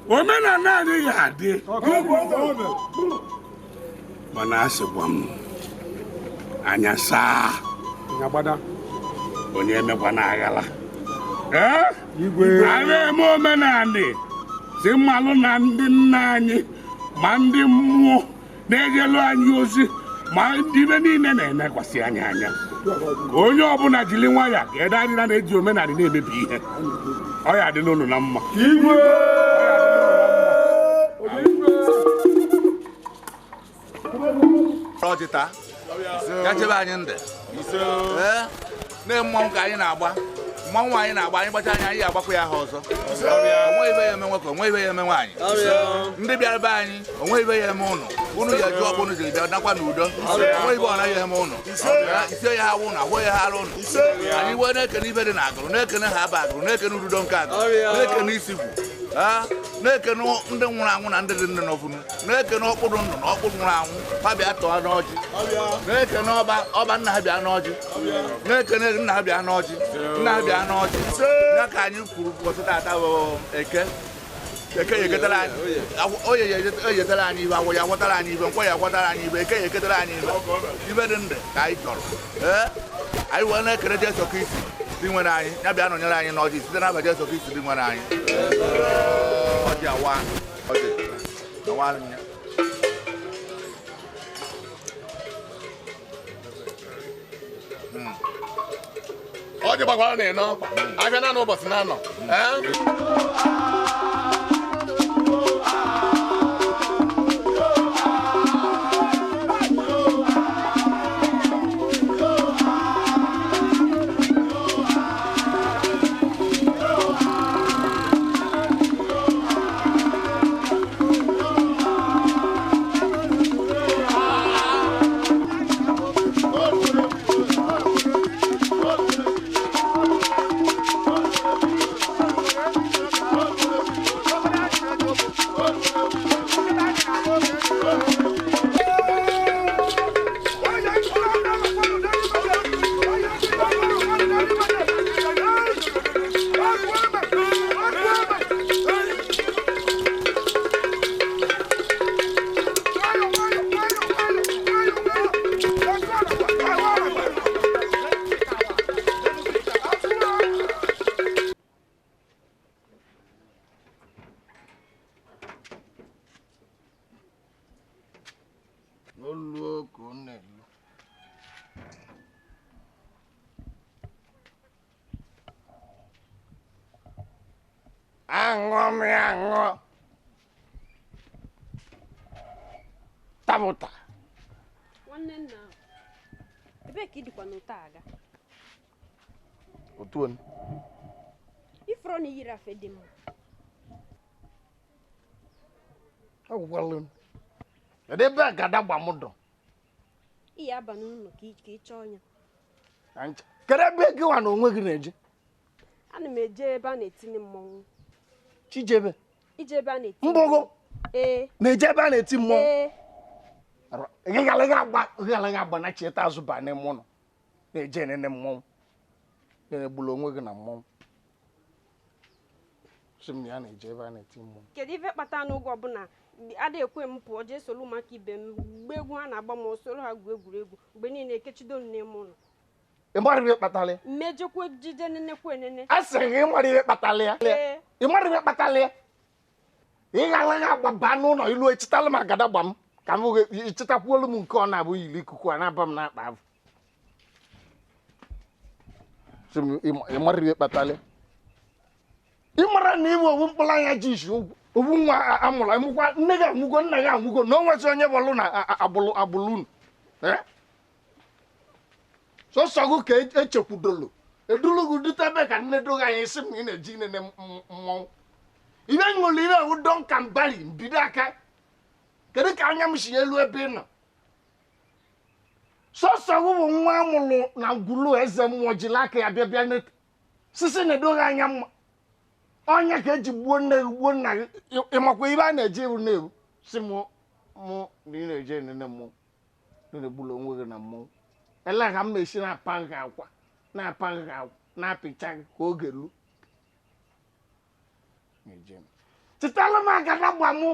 Speaker 9: omenala adịghị adị mana asịkwa m anya saa onye emekwana aghala a na-eme omenala si mmalụ na ndị nna anyị ma ndị mmụọ na-ejelu anyị ozi ma ndị ibe niile na-enekwasị anyị anya ka onye ọbụla jiri nwayọ ka ede adịla na-eji omenala na-emebi ihe ọ ya adịla unu na mma.
Speaker 17: Ọchịta ya chebe anyị ndị na mmọnwụ ka anyị na-agba mmọnwụ anyị na-agba anyị gbacha anyị anyị agbakwa ya ha ọzọ onwe ibe ya eme nwoke onwe ibe ya eme nwaanyị ndị bịara be anyị onwe ibe ya eme ụnụ unu ya jụọ ọkpụ unu jiri bịa nakwa n'udo onwe ibe ọ naghị eme ụnụ ise ya ha wụ ụnụ ahụ ya ha ara ụnụ anyị wee na-ekene ibe dị na agụrụ na-ekene ha aba agụrụ na-ekene ududo nke agụrụ na-ekene isikwu na-ekene ndị nwụrụ anwụ na ndị dị ndụ n'ọfụnụ na-ekene ọkpụrụ ndụ na ọkpụrụ nwụrụ anwụ ha bịa tọọ n'ọjị na-ekene ọba nna ha bịa n'ọjị na-ekene nna ha bịa n'ọjị nna ha bịa n'ọjị ya ka anyị kwuru ụbọchị taata bụ eke eke ya eketara anyị oye ya ejetara anyị ibe agwọ ya gwọtara anyị ibe nkwọ ya gwọtara anyị ibe eke ya eketara anyị ibe ibe dị ndụ ka anyị chọrọ ee anyị wee na-ekene Jesu Kristi dị nwere anyị ya bịa nọnyere anyị n'ọjị site n'aba Jesu Kristi dị nwere anyị ọjị awa ọjị awa ya.
Speaker 12: Ọjị gbakwara na ịnọ abịa naanị ụbọchị na-anọ.
Speaker 17: Oh,
Speaker 2: aṅụọ m ya aṅụọ. Tabụta.
Speaker 10: Nwanne nna, ebee ka ị dịkwa n'ụta aga?
Speaker 2: Otu onye.
Speaker 10: Ifuru na iyiri afe dị mma.
Speaker 2: Agwụkwala m. Kedu ebe agada gba m dọ?
Speaker 10: Iyi aba n'ụlọ ka ị chọọ ya.
Speaker 2: Kedu ebe gị nwa na onwe gị na-eje?
Speaker 10: Ana m eje ebe a na-etinye mmọnwụ.
Speaker 2: Chijebe?
Speaker 10: Ije ebe a na-eti.
Speaker 2: Mbogo?
Speaker 10: Ee.
Speaker 2: Na-eje ebe a na-eti mmọnwụ?
Speaker 10: Ee.
Speaker 2: Ị agba na cheta azụ ba n'ime ụlọ na-eje enene mmọnwụ. Na-egbulu onwe gị na mmọnwụ. Sị m ya na-eje ebe a na-eti mmọnwụ.
Speaker 10: Kedu ife kpatara n'oge ọbụla ada ekwe m pụọ jee soro ụmụaka ibe m mgbe egwu ha na-agba m soro ha gwuo egwuregwu mgbe niile ekechido m n'ime ụlọ.
Speaker 2: Ị mara ihe kpatara ya?
Speaker 10: Mmejekwa jide nenekwa enene.
Speaker 2: A sịrị gị ị mara ihe kpatara ya? Ị mara ihe kpatara ya? Ị ghara agba baa n'ụlọ ilu echitala m agada gba m ka m chịtakwuolu m nke ọ na-abụ yiri ikuku a na-aba m n'akpa avụ. Sị m ị mara ihe kpatara ya? Ị mara na iwe owu mkpụrụ anya ji isi owu nwa amụrụ amụkwa nne gị anwụgo nna gị anwụgo na o nwezi onye bọlụ na agbụlụ unu. Sọsọ gị ka echekwudolu edulugu dute ebe ka nne doghị anyị sị m ị na-eji nene mmọnwụ. Ibe ṅụrụ ire ewu Duncan Barry mbido aka. Kedu ka anya m si elu ebe ị nọ? Sọsọ gị bụ nwa amụrụ na ngwulu eze mmụọ jiri aka ya bịa bịa sisi na edoghị anya mma. Ọnya ka eji gbuo nne gị gbuo nna gị ịmakwa ibe a na-eje ewu na-ewu si mụ mụ na ị na-eje nene mmọnwụ na-egbulu onwe gị na mmọnwụ. Ele ka m esi na-apa gị akwa na-apa gị akwa na-apịcha gị ka oge ruo. Chịtala m agada gba mụ.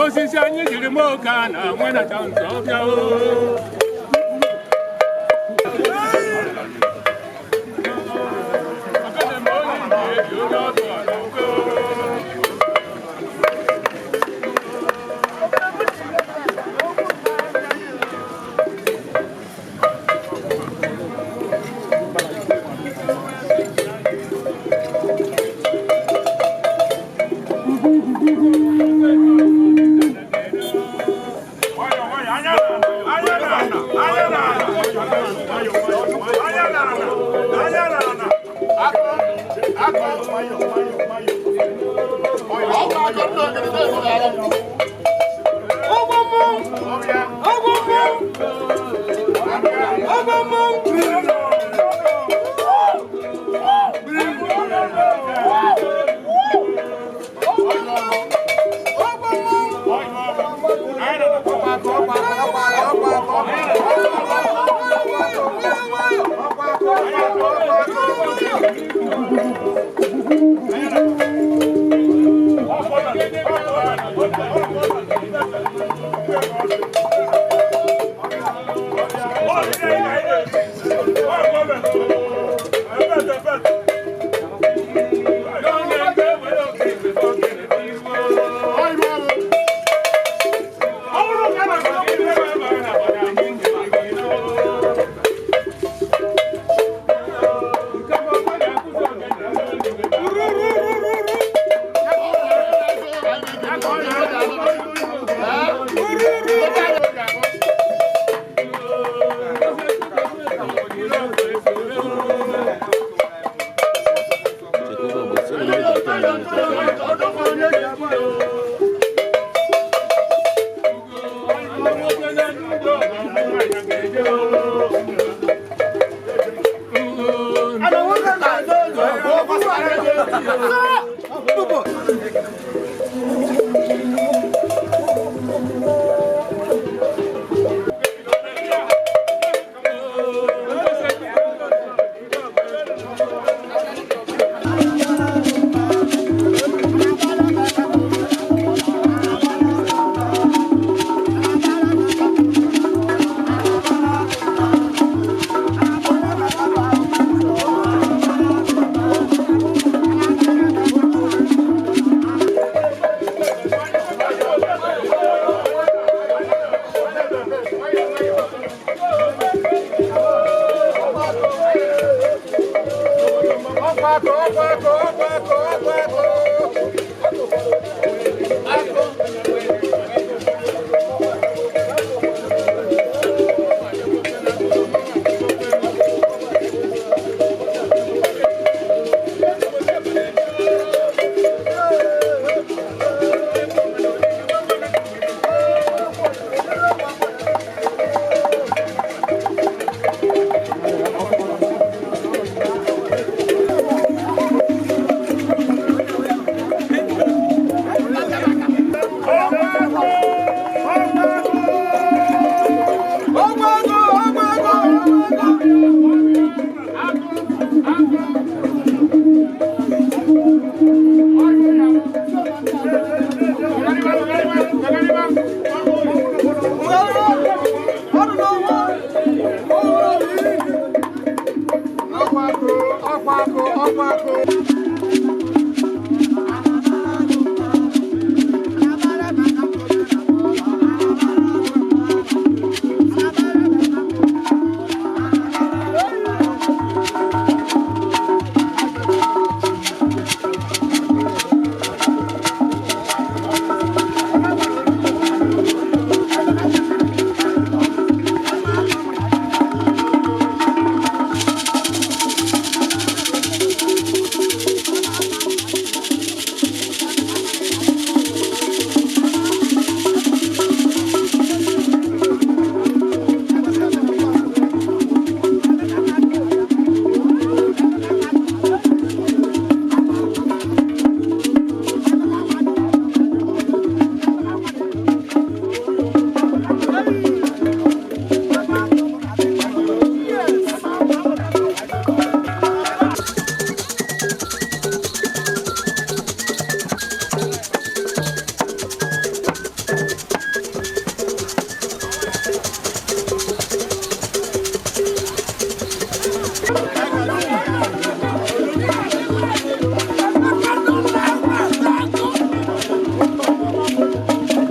Speaker 9: Osisi anyị jiri mee oke a na nwenata nzọ ọbịa o.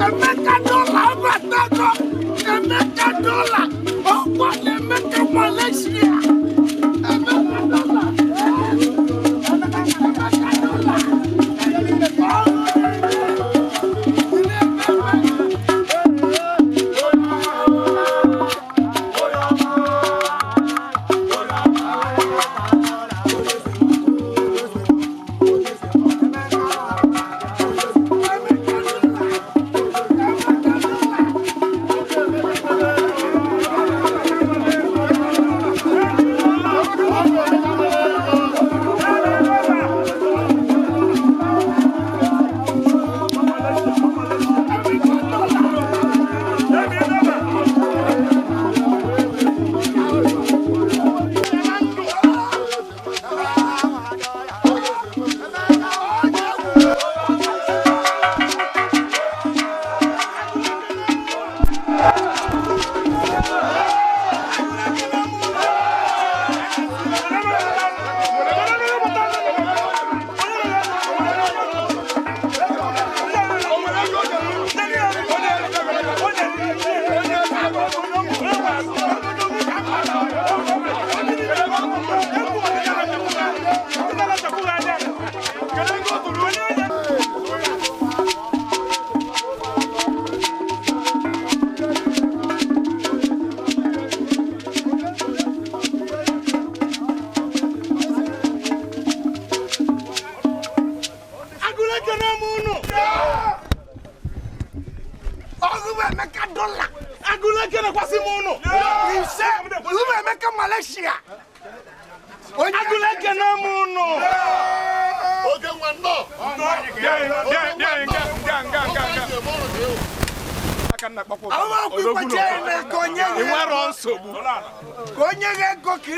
Speaker 1: Emeka dọ́là abatago. Emeka dọ́là ọ̀pọ̀ Emeka Malaysia. Emeka dọ́là. Emeka dọ́là.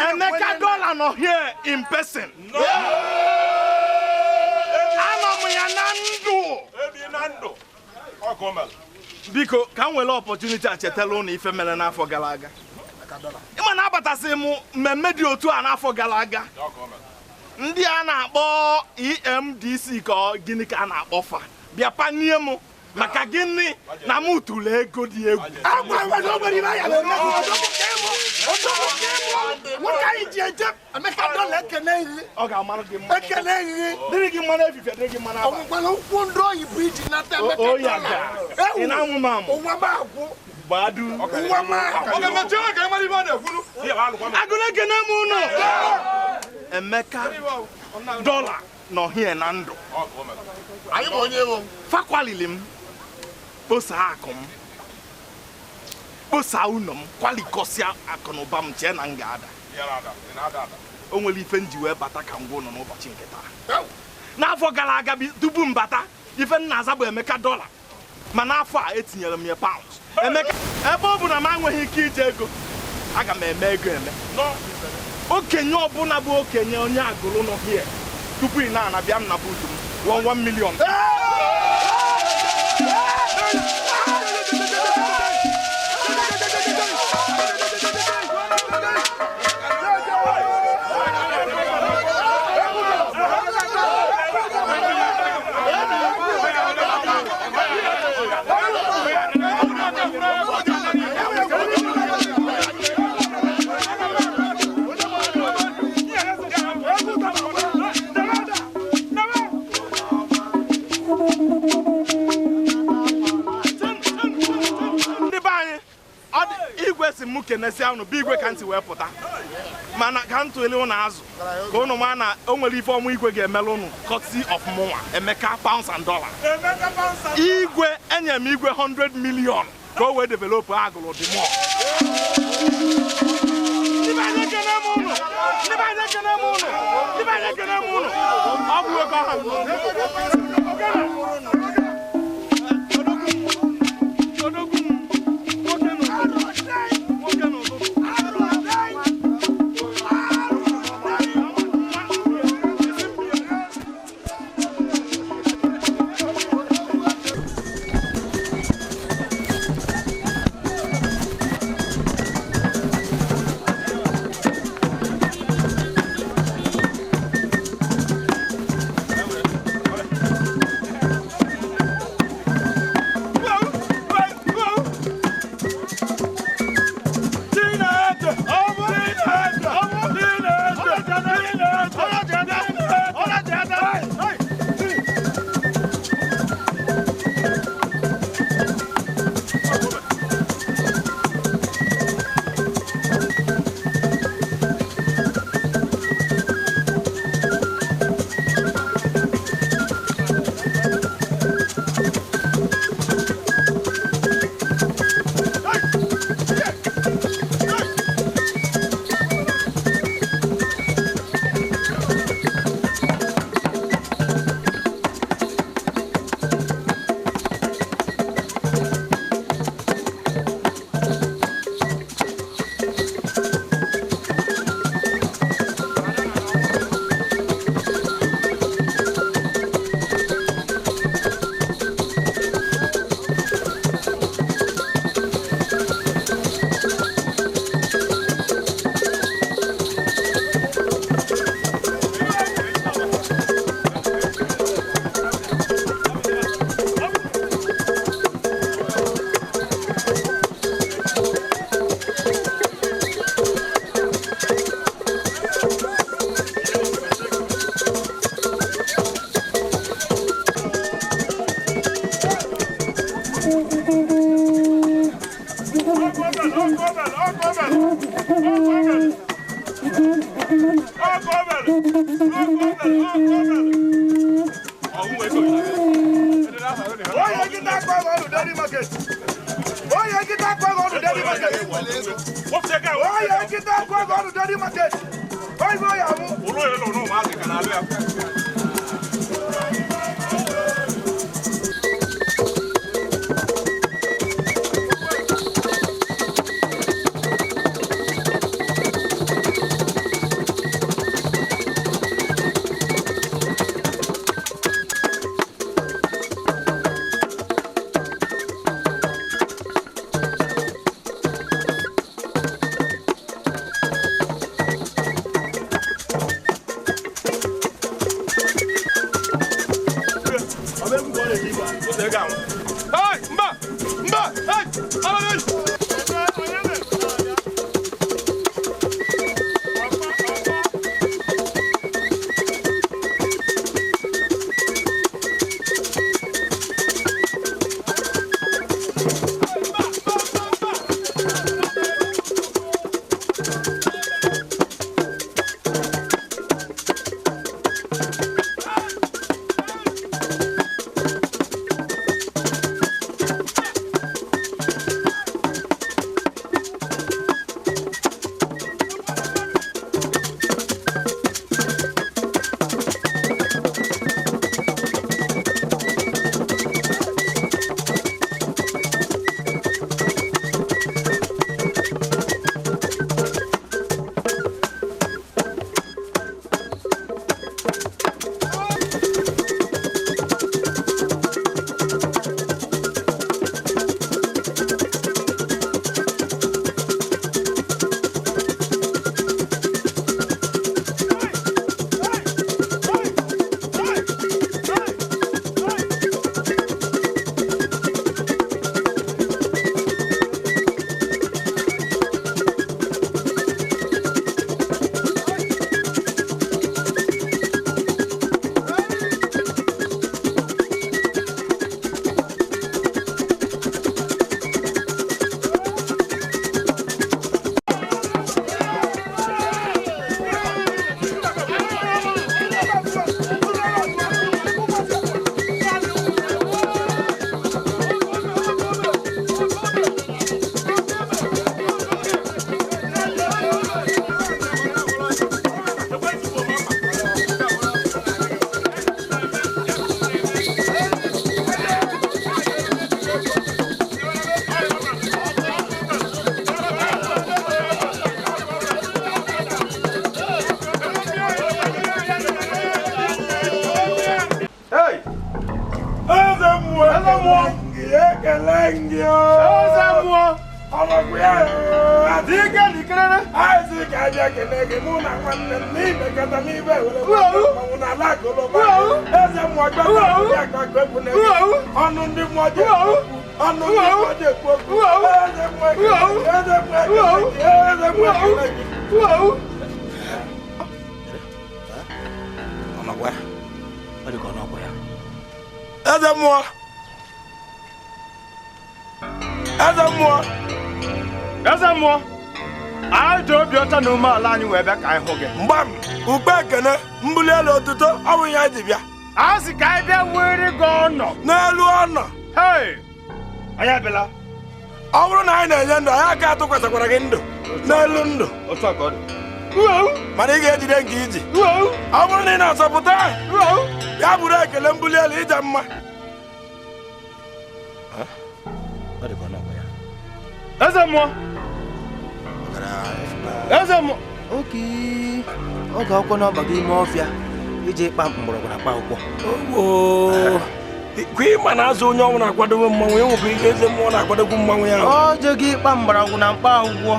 Speaker 7: Emeka Dollar nọ here in person. Anọ m ya na ndụ. Biko ka m were opportunity a chetala ụnụ ife mere n'afọ gara aga. Ịma na abatasị m mmemme dị otu a n'afọ gara aga. Ndị a na-akpọ EMDC ka gịnị ka a na-akpọ fa bịa panie m maka gịnị na m tụrụ ego dị egwu. Ọ ga-amarụ gị mma. Dịrị gị mma n'efifie, dịrị gị mma n'abalị. Ị na-amụ m amụ. Gbadu. Agụrụ ekene m ụnụ. Emeka Dollar nọ here na ndụ. Fakwalili m kposaa akụ m kposaa ụlọ m kwalikọsịa akụ na ụba m chee na m ga-ada. O nwere ife m ji wee bata ka ngwa ụlọ n'ụbọchị nke taa. N'afọ gara aga tupu m bata ife m na-aza bụ Emeka Dollar, ma n'afọ a etinyere m ya pounds. Emeka, ebe ọ bụ na m enweghị ike ije ego, aga m eme ego eme. Okenye ọbụla bụ okenye onye agụrụ nọ here tupu ị na-anabịa m na buutu m 1 million. M kenesia unu bụ igwe ka ntị wee pụta mana ka m tụele ụnụ azụ ka ụnụ maa na o nwere ife ọmụ igwe ga-emere ụnụ courtesy of mụnwa Emeka pounds and dollar. Igwe enye m igwe 100 million ka o wee develop agụrụ dị mọ. Ọ bụ ego ahụ.
Speaker 15: Umeala anyị wee bịa ka anyị hụ gị.
Speaker 3: Mgbam, ukpe ekene, mbuli elu otuto, ọ bụ ihe anyị ji bịa.
Speaker 15: A sị ka anyị bịa were gị ọnọ.
Speaker 3: N'elu ọnọ.
Speaker 15: Hei! Anyị abịala.
Speaker 3: Ọ bụrụ na anyị na-enye ndụ, anyị aka atụkwasịkwara gị ndụ. N'elu ndụ.
Speaker 15: Otu a ka ọ dị.
Speaker 3: Mana ị ga-ejide nke iji. Ọ bụrụ na ị na-asọpụta, ya bụrụ ekele mbuli elu ịja mma.
Speaker 15: Eze mmụọ. Eze mmụọ.
Speaker 5: Oke oge akwụkwọ n'ọba gị ime ọfịa iji ịkpa mgbọrọgwụ na mkpa akwụkwọ.
Speaker 3: Kwa ịma na azụ onye ọnwụ na-akwadobe mmanwụ, enwekwa ike eze mmụọ na-akwadokwu mmanwụ ya.
Speaker 5: Ọ jụghị ịkpa mgbọrọgwụ na mkpa akwụkwọ.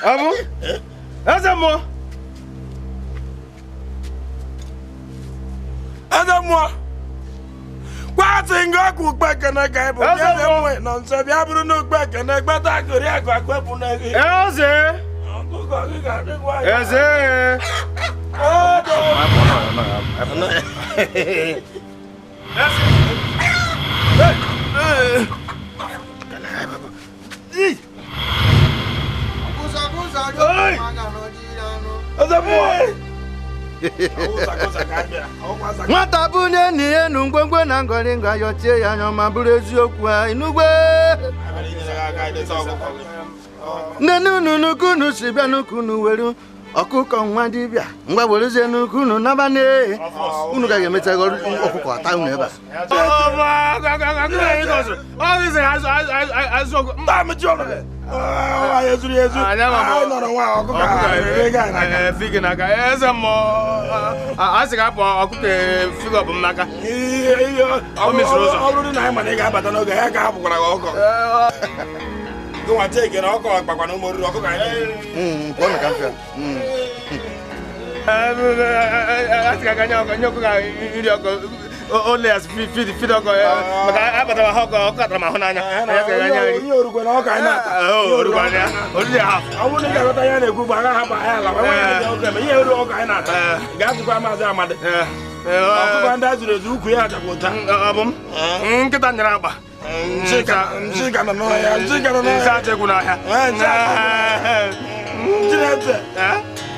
Speaker 15: Abụ eze mmụọ.
Speaker 3: Eze mmụọ kwatị nga ọkụ ukpe ekene ka ị bụ eze mmụọ nọ nso bịa bụrụ na ukpe ekene gbata akụri akụ akụ ebu na gị.
Speaker 15: Eze Eze.
Speaker 5: Nwata bụ onye nni enu ngwongwo na ngọrịngọ ayọchie ya anya ma bụrụ eziokwu ha inugwe nne unu nukunu si bịa n'ukunu were ọkụkọ nwa dibịa ngwa werezie n'ukunu naba ne unu gaghị emecha ọkụkọ ata unu ebe a.
Speaker 15: A sị ga-apụ ọkụkọ figo bụ m n'aka.
Speaker 7: Ọ bụrụ na anyị ma na ị ga-abata n'oge ya ka hapụkwara gị ọkọ. Gụnwa cheke na ọkọ kpakwa na ụmụ oriri ọkụkọ anyị.
Speaker 15: A sị ga nye ọkụkọ nri ọkụ ole ya fid ọkọ maka abatara ahụ ọkọ ọkụ atara m ahụ n'anya.
Speaker 7: Ihe orukwe na ọkọ anyị na-ata.
Speaker 15: Orukwe anya. Oriri ahụ.
Speaker 7: Ọ bụrụ na ị ga-aghọta ihe na-ekwu bụ agaghị hapụ anyị ala. Ihe oru ọkọ anyị na-ata. Ga-azụkwa Maazị Amadi. Ọkụkọ ndị a zụrụ ezu ukwu ya achakwa ụta.
Speaker 15: Ọ bụ m. Nkịta nyere agba.
Speaker 7: Nchika nọ n'ọhịa. Nchika nọ n'ọhịa.
Speaker 15: Nse achekwu n'ọhịa.
Speaker 7: Chineke.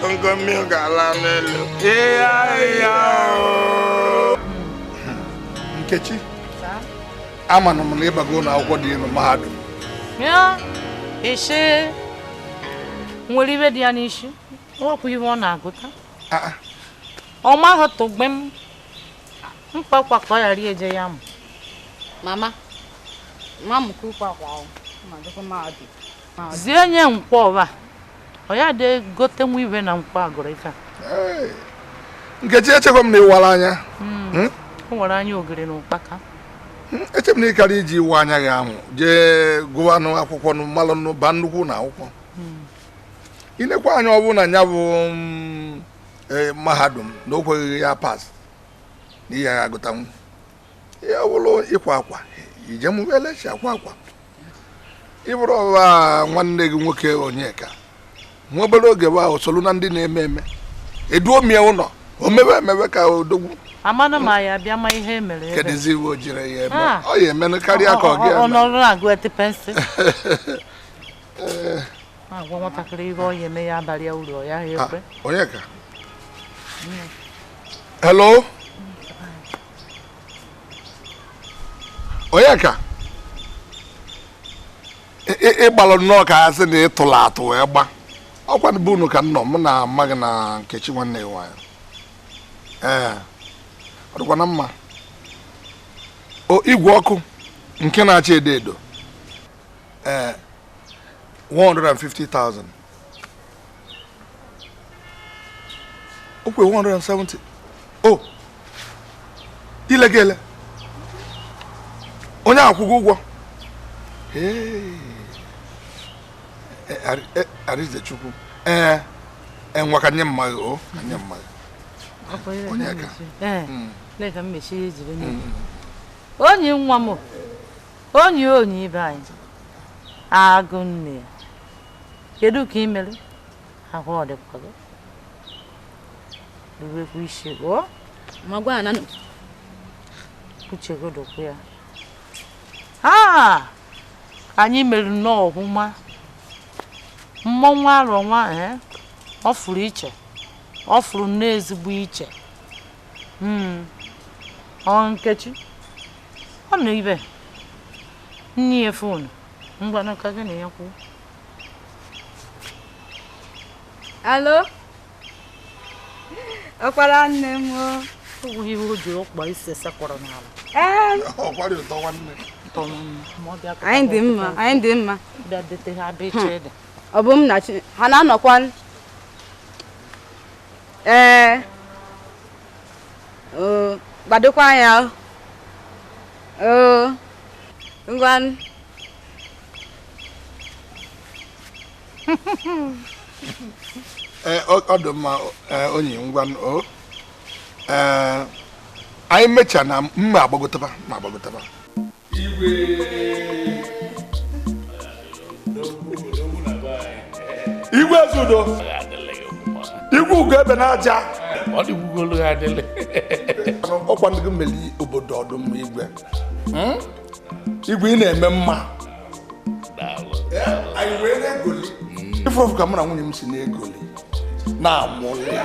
Speaker 7: Nkọ mmiri ga-ala n'elu.
Speaker 1: Nkechi, amanụ m na ịbago ụlọ akwụkwọ dị elu mahadum.
Speaker 13: Ya, ishe nwere ibe dị ya n'isi, nwekwa ihe ọ na-agụta. Ọ maghị tụgbe m mkpakwa ka ọ ghara eje ya mụ.
Speaker 18: Mama, mama kukwa kwa ma dịkwa mahadum.
Speaker 13: Zie nye nkwọ ọba, ọ ya dị gote nwa ibe na nkwọ agụrụ ife a.
Speaker 1: Nkechi, echekwa m na ịwara anya.
Speaker 13: O nwere anya ogiri na ụkpaka.
Speaker 1: Eche m na ịkarị iji iwe anya gị ahụ jee gụwa akwụkwọ mmalụ ba nnukwu na akwụkwọ. Ilekwa anya ọ bụrụ na ya bụ mahadum na o kweghị ya pas na ihe ya agụtanwu. Ya bụrụ ịkwa akwa ije mụbelechi akwa akwa. Ịbụrụ ọba nwanne gị nwoke Onyeka nwa obere oge bụ ahụ soro na ndị na-eme eme eduo mie ụlọ o mewe emewe ka odogwu.
Speaker 13: Amana ma ya bịa ma ihe mere ebe.
Speaker 1: Kedụzi iwe o jiri ya eme? Ọ ya emenụ karịa ka ọ gị eme.
Speaker 13: Ọ nọrọ na-agụ ete pensụl. Agwa nwatakịrị ihe ọ ya eme ya abalị ya uru ọ ya ekwe.
Speaker 1: Onyeka. Hello? Onyeka. Ịgbalụ nnọọ ka a sị na ịtụrụ atụ wee gba. Ọkwa bụ unu ka nnọ mụ na amaghị na Nkechi nwanne ya nwaanyị. Ee. Ọ dịkwa na mma. O igwe ọkụ nke na-acha edo edo. Ee, 150,000. O kwe 170. O ilegele. Onye akwụghị ụgwọ. Ee. Arizechukwu. Ee, nwa ka nye mma o, ka nye mma. Onyeka.
Speaker 13: Onye nwa m, onye onye ibe anyị, agụ nne ya. Kedu ka ị mere? Ahụ ọ dịkwa gị? Ruwekwa isi gị.
Speaker 18: Ma gwa na
Speaker 13: uche gị dịkwa ya. Ah! Anyị mere nnọọ ọhụma. Mmọnwụ arọ nwa ọ fụrụ iche. Ọ fụrụ n'ezigbo iche. Ọ Nkechi, ọ nọ ibe nne ya fonu ngwanụ ka gị na ya kwuo.
Speaker 18: Alo? Ọkwara nne m o.
Speaker 13: Ọ ihe o ji ọkpa ise sekwara n'ala.
Speaker 1: Ọkwara ụtọ nwanne.
Speaker 18: Anyị dị mma, anyị dị mma.
Speaker 13: Bịa dete ha bịa iche dị.
Speaker 18: Ọ bụ m na chi ha na-anọkwa. Ee. O gbadokwa anya. O ngwa.
Speaker 1: Ee, ọ dị mma onye ngwa o. Ee, anyị mecha na mma agbagotaba ma agbagotaba. Igwe. Igwe.
Speaker 7: Igwe Ezudo. Igwe ugo ebe na-aja.
Speaker 9: Ọ dịgwugolu ha adịlị.
Speaker 7: Ọkwa ndị mmeli obodo ọdụm igwe. Igwe ị na-eme mma. Anyị wee na-egoli. Ifeofu ka mụ na nwunye m si na-egoli. Na-amụli.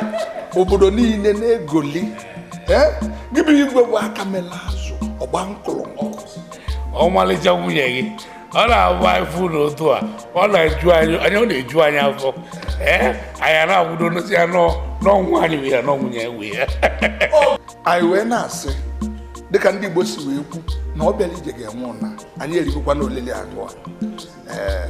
Speaker 7: Obodo niile na-egoli. Gị bụ igwe bụ aka mele azụ ọgba nkụrụ.
Speaker 9: Ọmalịcha nwunye gị. Ọ na-agba ifu n'otu a, ọ na-eju anyị anya, ọ na-eju anyị afọ. Ee, anyị na-akwụdo n'osi ya n'ọnwụ anyị wee ya n'ọnwụ ya wee ya.
Speaker 7: Anyị wee na-asị dịka ndị Igbo si wee kwu na ọ bịara ije ga-enwe ụna, anyị erigokwa n'olili atụ a. Ee,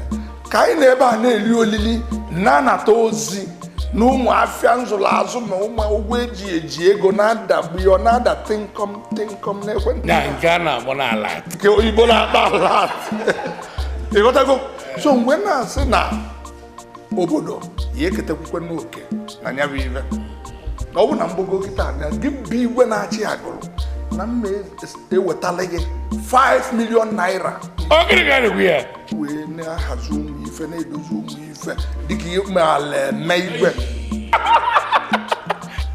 Speaker 7: ka anyị na ebe a na-eri olili na-anata ozi na ụmụ afịa nzụrụ azụ na ụmụ ụgwọ eji ego na-adagbu ya, ọ na-ada tịnkọm tịnkọm n'ekwentị.
Speaker 9: Na nke a na-akpọ n'ala.
Speaker 7: Nke oyibo na-akpọ ala. Ịghọtago? So mgbe na-asị na obodo ya eketekwukwe n'oke na ya bụ ibe na ọ bụ na mgbago kịta na gị bụ igwe na-achị agụrụ na mma ewetala gị 5 million naira.
Speaker 9: Ọ gịnị ka na-ekwu ya?
Speaker 7: Wee na-ahazi ụmụ ife na-edozi ụmụ ife dịka ihe ala eme igwe.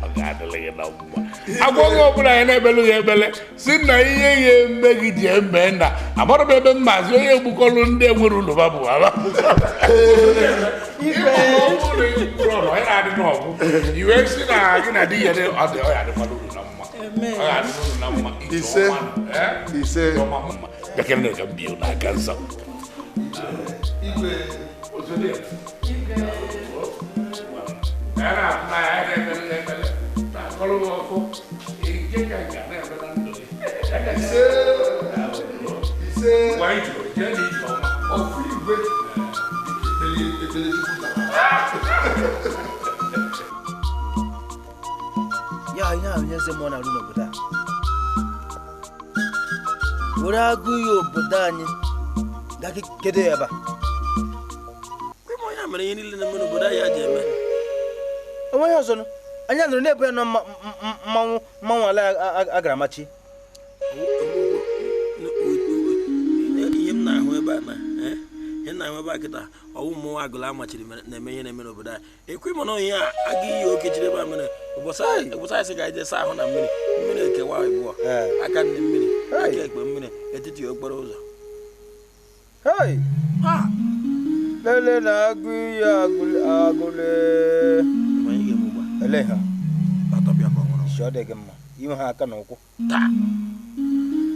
Speaker 9: Ọ ga-adịrị gị na mma. Agwọghị ọbụla anyị na-ebelu ya ebele si na ihe ya eme gị ji eme nna agbara m ebe mmazi onye gbukọrọ ndị enwere ụlọ bụ ala. Iwe si na gị na di ya ọ dị ọ ya adịkwala uru na mma. Ọ ga-adị uru na mma.
Speaker 7: Ise ise.
Speaker 9: Bekere ka m bie n'aka nsọ. Igwe ozodi. Igwe. Era na ya na ebele. Ta kọrọ ọkụ. Ije ka ga na ebe na ndụ.
Speaker 7: Ise. Ise.
Speaker 9: Gwa ije je ni ije ọma.
Speaker 7: Ọkụ igwe. Ebele ebele Chukwu tara.
Speaker 5: Ya ihe ahụ onye eze mmụọ na-arụ n'obodo a. Were agụ iyi obodo anyị gaa kedo ya ebe a.
Speaker 3: Onye mere ihe niile na-eme n'obodo anyị ji eme.
Speaker 5: Onweghị ọzọ nụ. Anyị nụrụ na-ebu ya nọ mmanwụ mmanwụ ala a gara amachi.
Speaker 3: Ihe m na-ahụ ebe a na ihe m na-ahụ ebe a kịta ọwụ mmụọ agụla amachiri na-eme ihe na-eme n'obodo anyị. Ekwe m na ihe a agụ iyi oke jiri ebe a mere ụbọchị anyị sị ka anyị jee saa ahụ na mmiri mmiri ekewa abụọ aka nne mmiri aka ekpe mmiri etiti okporo ụzọ.
Speaker 5: Lele na agụ iyi agụle. Ele ha. Isi ọ dị gị mma inwe ha aka n'ụkwụ.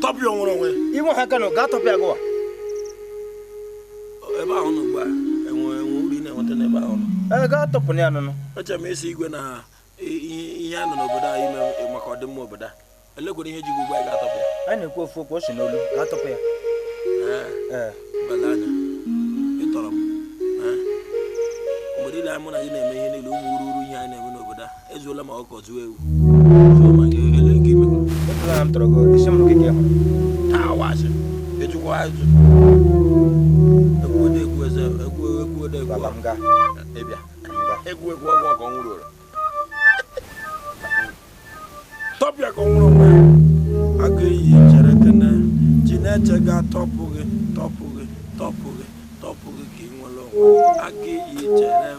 Speaker 3: Tọpịa onwere onwe.
Speaker 5: Inwe ha aka n'ụkwụ gaa tọpịa gụwa.
Speaker 3: Ebe ahụ nọ ugbu a enwe uru ị na-enweta n'ebe ahụ nọ.
Speaker 5: Ee, gaa tọpụ ya nụnụ.
Speaker 3: Eche m esi igwe na ihe a nọ n'obodo anyị ime maka ọdịmma obodo a. Elekwere ihe ji gị ugbu a ga-atọpụ ya.
Speaker 5: Anyị na-ekwu ofu okwu o si n'olu gaa tọpụ ya.
Speaker 3: Ee. Bala anya. Ị tọrọ m. Mgbe niile mụ na gị na-eme ihe niile ụmụ uru ihe anyị na-eme n'obodo a ezuola ma ọkọ zuo ewu. Zuo ma gị ele nke ime.
Speaker 5: Etụla m tọrọ gị isi m nke gị hụrụ.
Speaker 3: Taa wasị. Ejikwa azụ. Egwu egwu eze egwu egwu egwu.
Speaker 5: Baba m gaa.
Speaker 3: Ịbịa. Egwu egwu ọgwụ ka ọ nwụrụ ụra. Tọpịa ka ọ nwụrụ onwe ya. Agụ iyi chere kene Chineche ga-atọpụ gị tọpụ gị tọpụ gị tọpụ gị ka ị nwere onwe gị. Agụ iyi chere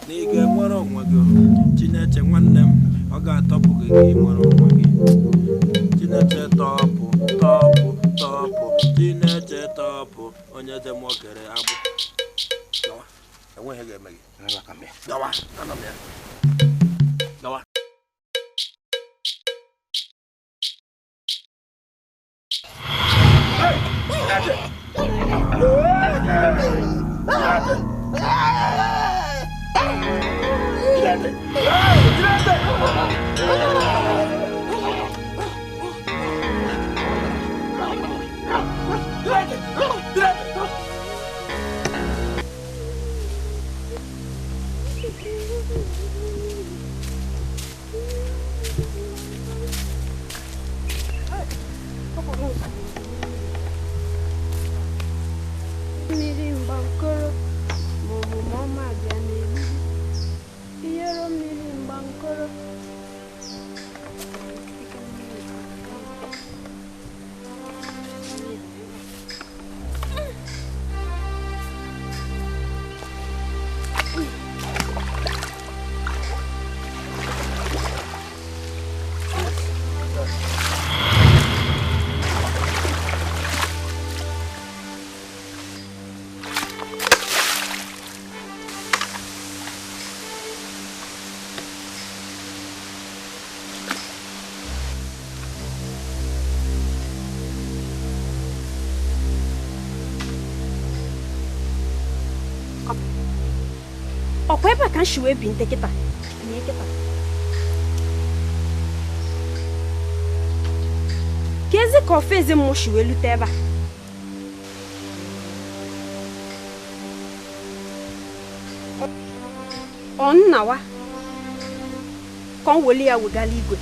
Speaker 3: na ị ga-enwere onwe gị. Chineche nwanne m ọ ga-atọpụ gị ka ị nwere onwe gị. Chineche tọpụ tọpụ tọpụ Chineche tọpụ onye eze mmụọ kere agbụ. Gawa, enweghị ga-eme gị. Gawa, anọ m ya. Gawa.
Speaker 10: Mmiri mgbankoro ma omume ọma bịa n'elu inyere mmiri mgbankoro. Ọkwa ebe a ka m si wee bi nte kịta. Nye kịta. Ka ezi ka ofe eze mmụọ si wee lute ebe a. Ọ nnawa ka ọ weli ya wegala igwe.